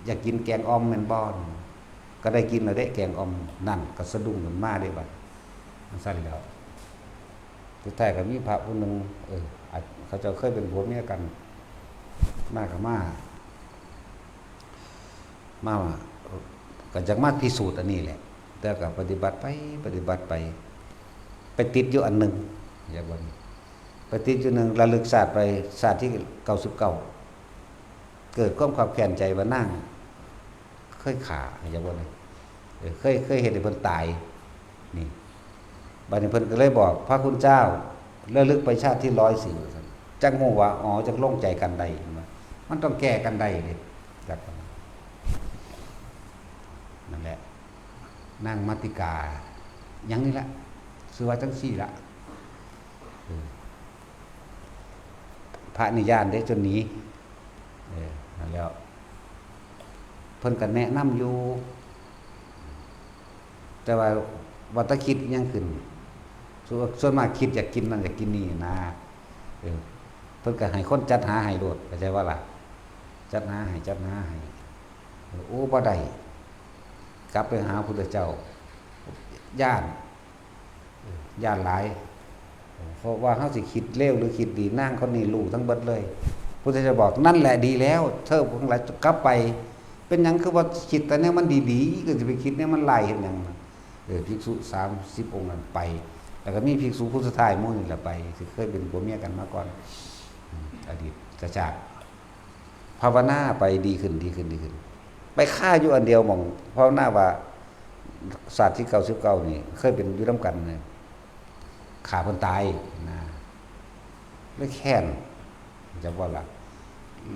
อยากกินแกงอ่อมแม่นบ่ ก็ได้กินแล้วเด้ แกงอ่อม นั่นก็สะดุ้งขึ้นมาเด้บัด จั่งซั้นแล้ว สุดท้ายก็มีพระผู้หนึ่ง เออ อาจ- เขาเจ้าเคยเป็นผัวเมียกัน มาก็มา มาว่า ก็อยากมาพิสูจน์อันนี้แหละ แต่ก็ปฏิบัติไป ปฏิบัติไป ไปติดอยู่อันหนึ่ง อยากว่า ไปติดอยู่หนึ่ง ระลึกชาติไป ชาติที่เก้าสิบเก้า เกิดความคับแค้นใจว่านางเคยฆ่า อยากว่า เออ เคย- เคยเฮ็ดให้เพิ่นตาย นี่ บัดนี้เพิ่นก็เลยบอกพระคุณเจ้า ระลึกไปชาติที่ร้อยสี่ ว่าซั่น จั่งฮู้ว่า อ๋อ จั่งลงใจกันได้ เห็นบ่ มันต้องแก้กันได้เด้ จัก นั่นแหละ นางมาติกา หยังนี่ละ ชื่อว่าจั่งซี่ละ เออ พระนี่ย้านเด้ จนหนี เออ นั่นแล้ว เพิ่นก็แนะนำอยู่ แต่ว่า ว่าแต่คิดอิหยังขึ้น ส่วน- ส่วนมากคิดอยากกินนั่นอยากกินนี่นะ เออ เพิ่นก็ให้คนจัดหาให้โลด เข้าใจบ่ล่ะ จัดหาให้ จัดหาให้ เออ โอ้ บ่ได้ กลับไปหาพุทธเจ้า ย้าน ย้านหลาย เพราะว่าเฮาสิคิดเลวหรือคิดดี นางคนนี้รู้ทั้งเบิดเลย พุทธเจ้าบอก นั่นแหละดีแล้ว เธอทั้งหลายกลับไป เป็นหยังคือว่าคิดแต่แนวมันดีๆ ก็สิไปคิดแนวมันร้ายเฮ็ดหยัง เออ ภิกษุสามสิบองค์นั้นไป แล้วก็มีภิกษุผู้สุดท้ายหมู่นี่แหละไป ที่เคยเป็นผัวเมียกันมาก่อน อืม อดีตชาติ ภาวนาไปดีขึ้น ดีขึ้น ดีขึ้น ไปคาอยู่อันเดียวหม่อง ภาวนาว่า ชาติที่เก้าสิบเก้านี่ เคยเป็นอยู่นำกันเนี่ย ฆ่าเพิ่นตายนะ เลยแค้น จักว่าล่ะ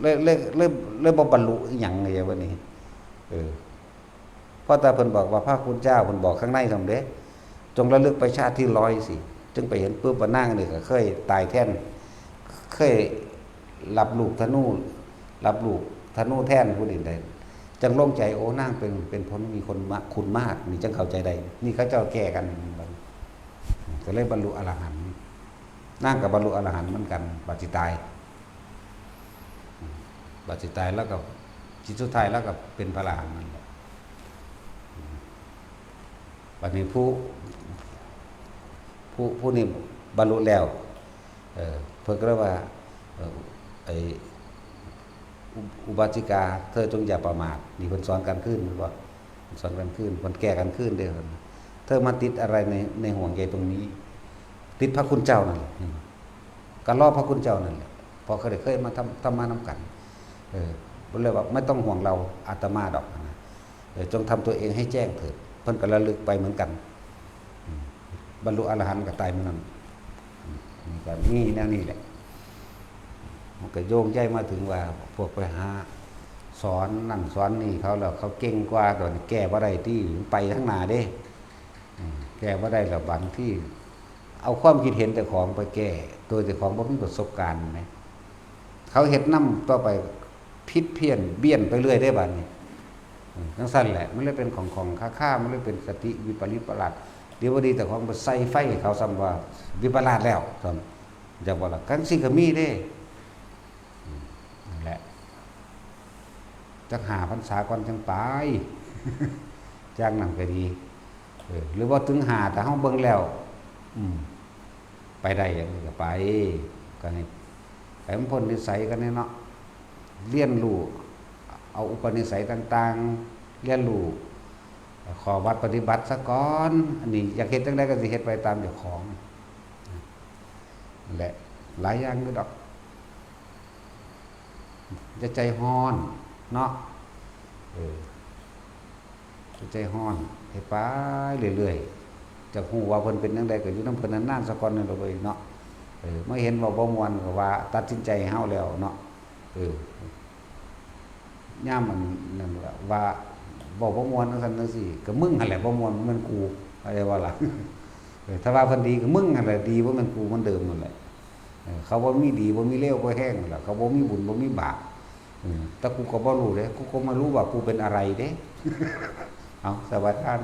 เลย เลย เลย เลยบ่บรรลุอิหยังเลยวันนี้ เออ เพราะแต่เพิ่นบอกว่าพระคุณเจ้าเพิ่นบอกข้างในซั่นเด้ จงระลึกไปชาติที่ร้อยสิ จึงไปเห็นปุ๊บว่านางนี่ก็เคยตายแทน เคยรับลูกธนู รับลูกธนูแทนผู้นี้ได้ จังโล่งใจ โอ้ นางเป็น เป็นคนมีคนมะ คุณมาก นี่จังเข้าใจได้ นี่เขาเจ้าแก้กัน ก็เลยบรรลุอรหันต์ นางก็บรรลุอรหันต์เหมือนกัน บัดสิตาย บัดสิตายแล้วก็ จิตสุดท้ายแล้วก็เป็นพระอรหันต์นั่นแหละ บัดนี้ผู้ ผู้ ผู้นี้บรรลุแล้ว เออ เพิ่นก็เลยว่า เออ ไอ้ อุ อุบาสิกา เธอจงอย่าประมาท นี่เพิ่นสอนกลางคืน เพิ่นว่า สอนกลางคืน เพิ่นแก้กลางคืนเด้อ เธอมาติดอะไรใน ในห่วงใยตรงนี้ ติดพระคุณเจ้านั่นแหละ อืม ก็รอพระคุณเจ้านั่นแหละ เพราะเคย เคยมาทำ ทำมานำกัน เออ เพิ่นเลยว่า ไม่ต้องห่วงเรา อาตมาดอกนะ เออ จงทำตัวเองให้แจ้งเถิด เพิ่นก็ระลึกไปเหมือนกัน อืม บรรลุอรหันต์ก็ตายมื้อนั้น อืม นี่ก็มีแนวนี้แหละ มันก็โยงใยมาถึงว่า พวกไปหาสอนนั่นสอนนี่เขาแล้ว เขาเก่งกว่า ตอนนี้แก้บ่ได้ติ ไปทางหน้าเด้ อืม แก้บ่ได้แล้ว บางทีเอาความคิดเห็นเจ้าของไปแก้ โดยเจ้าของบ่มีประสบการณ์แหม เขาเฮ็ดนำต่อไป ผิดเพี้ยนเบี้ยนไปเรื่อยได้บัดนี้ อืม จังซั่นแหละ มันเลยเป็นของ ของคาๆ มันเลยเป็นสติวิปริตประหลาด เดี๋ยวบ่ดีเจ้าของไปใส่ไฟให้เขาซ้ำว่าวิปลาสแล้วซ้ำ จักบ่ล่ะ จังซี่ก็มีเด้ อืม นั่นแหละ จักห้าพรรษาก่อนจังไป จั่งนั้นก็ดี เออ หรือว่าถึงห้า ถ้าเฮาเบิ่งแล้ว อืม ไปได้อย่างนี้ก็ไป ก็ให้ ให้มันพ้นนิสัยกันเนี่ยเนาะ เรียนรู้ เอาอุปนิสัยต่างๆ เรียนรู้ ข้อวัดปฏิบัติซะก่อน อันนี้อยากเฮ็ดจั่งใดก็สิเฮ็ดไปตามเจ้าของ นั่นแหละ หลายอย่างอยู่ดอก อย่าใจฮ้อนเนาะ เออ อย่าใจฮ้อน เฮ็ดไปเรื่อยๆ จักฮู้ว่าเพิ่นเป็นจั่งใดก็อยู่นำเพิ่นนานๆ ซะก่อนนั่นล่ะเว้ยเนาะ เออ มาเห็นเว้าบ่ม่วนก็ว่าตัดสินใจให้เฮาแล้วเนาะ เออ ยามอันนั้นล่ะ ว่าเว้าบ่ม่วนจั่งซั่นจั่งซี้ ก็มึงหั่นแหละบ่ม่วน บ่แม่นกู เข้าใจบ่ล่ะ เออ ถ้าว่าเพิ่นดีก็มึงหั่นแหละดี บ่แม่นกูเหมือนเดิมนั่นแหละ เออ เขาบ่มีดี บ่มีเลว บ่แฮงนั่นล่ะ เขาบ่มีบุญ บ่มีบาป เออ แต่กูก็บ่รู้เด้ กูก็ไม่รู้ว่ากูเป็นอะไรเด้ เอา สวัสดีครับ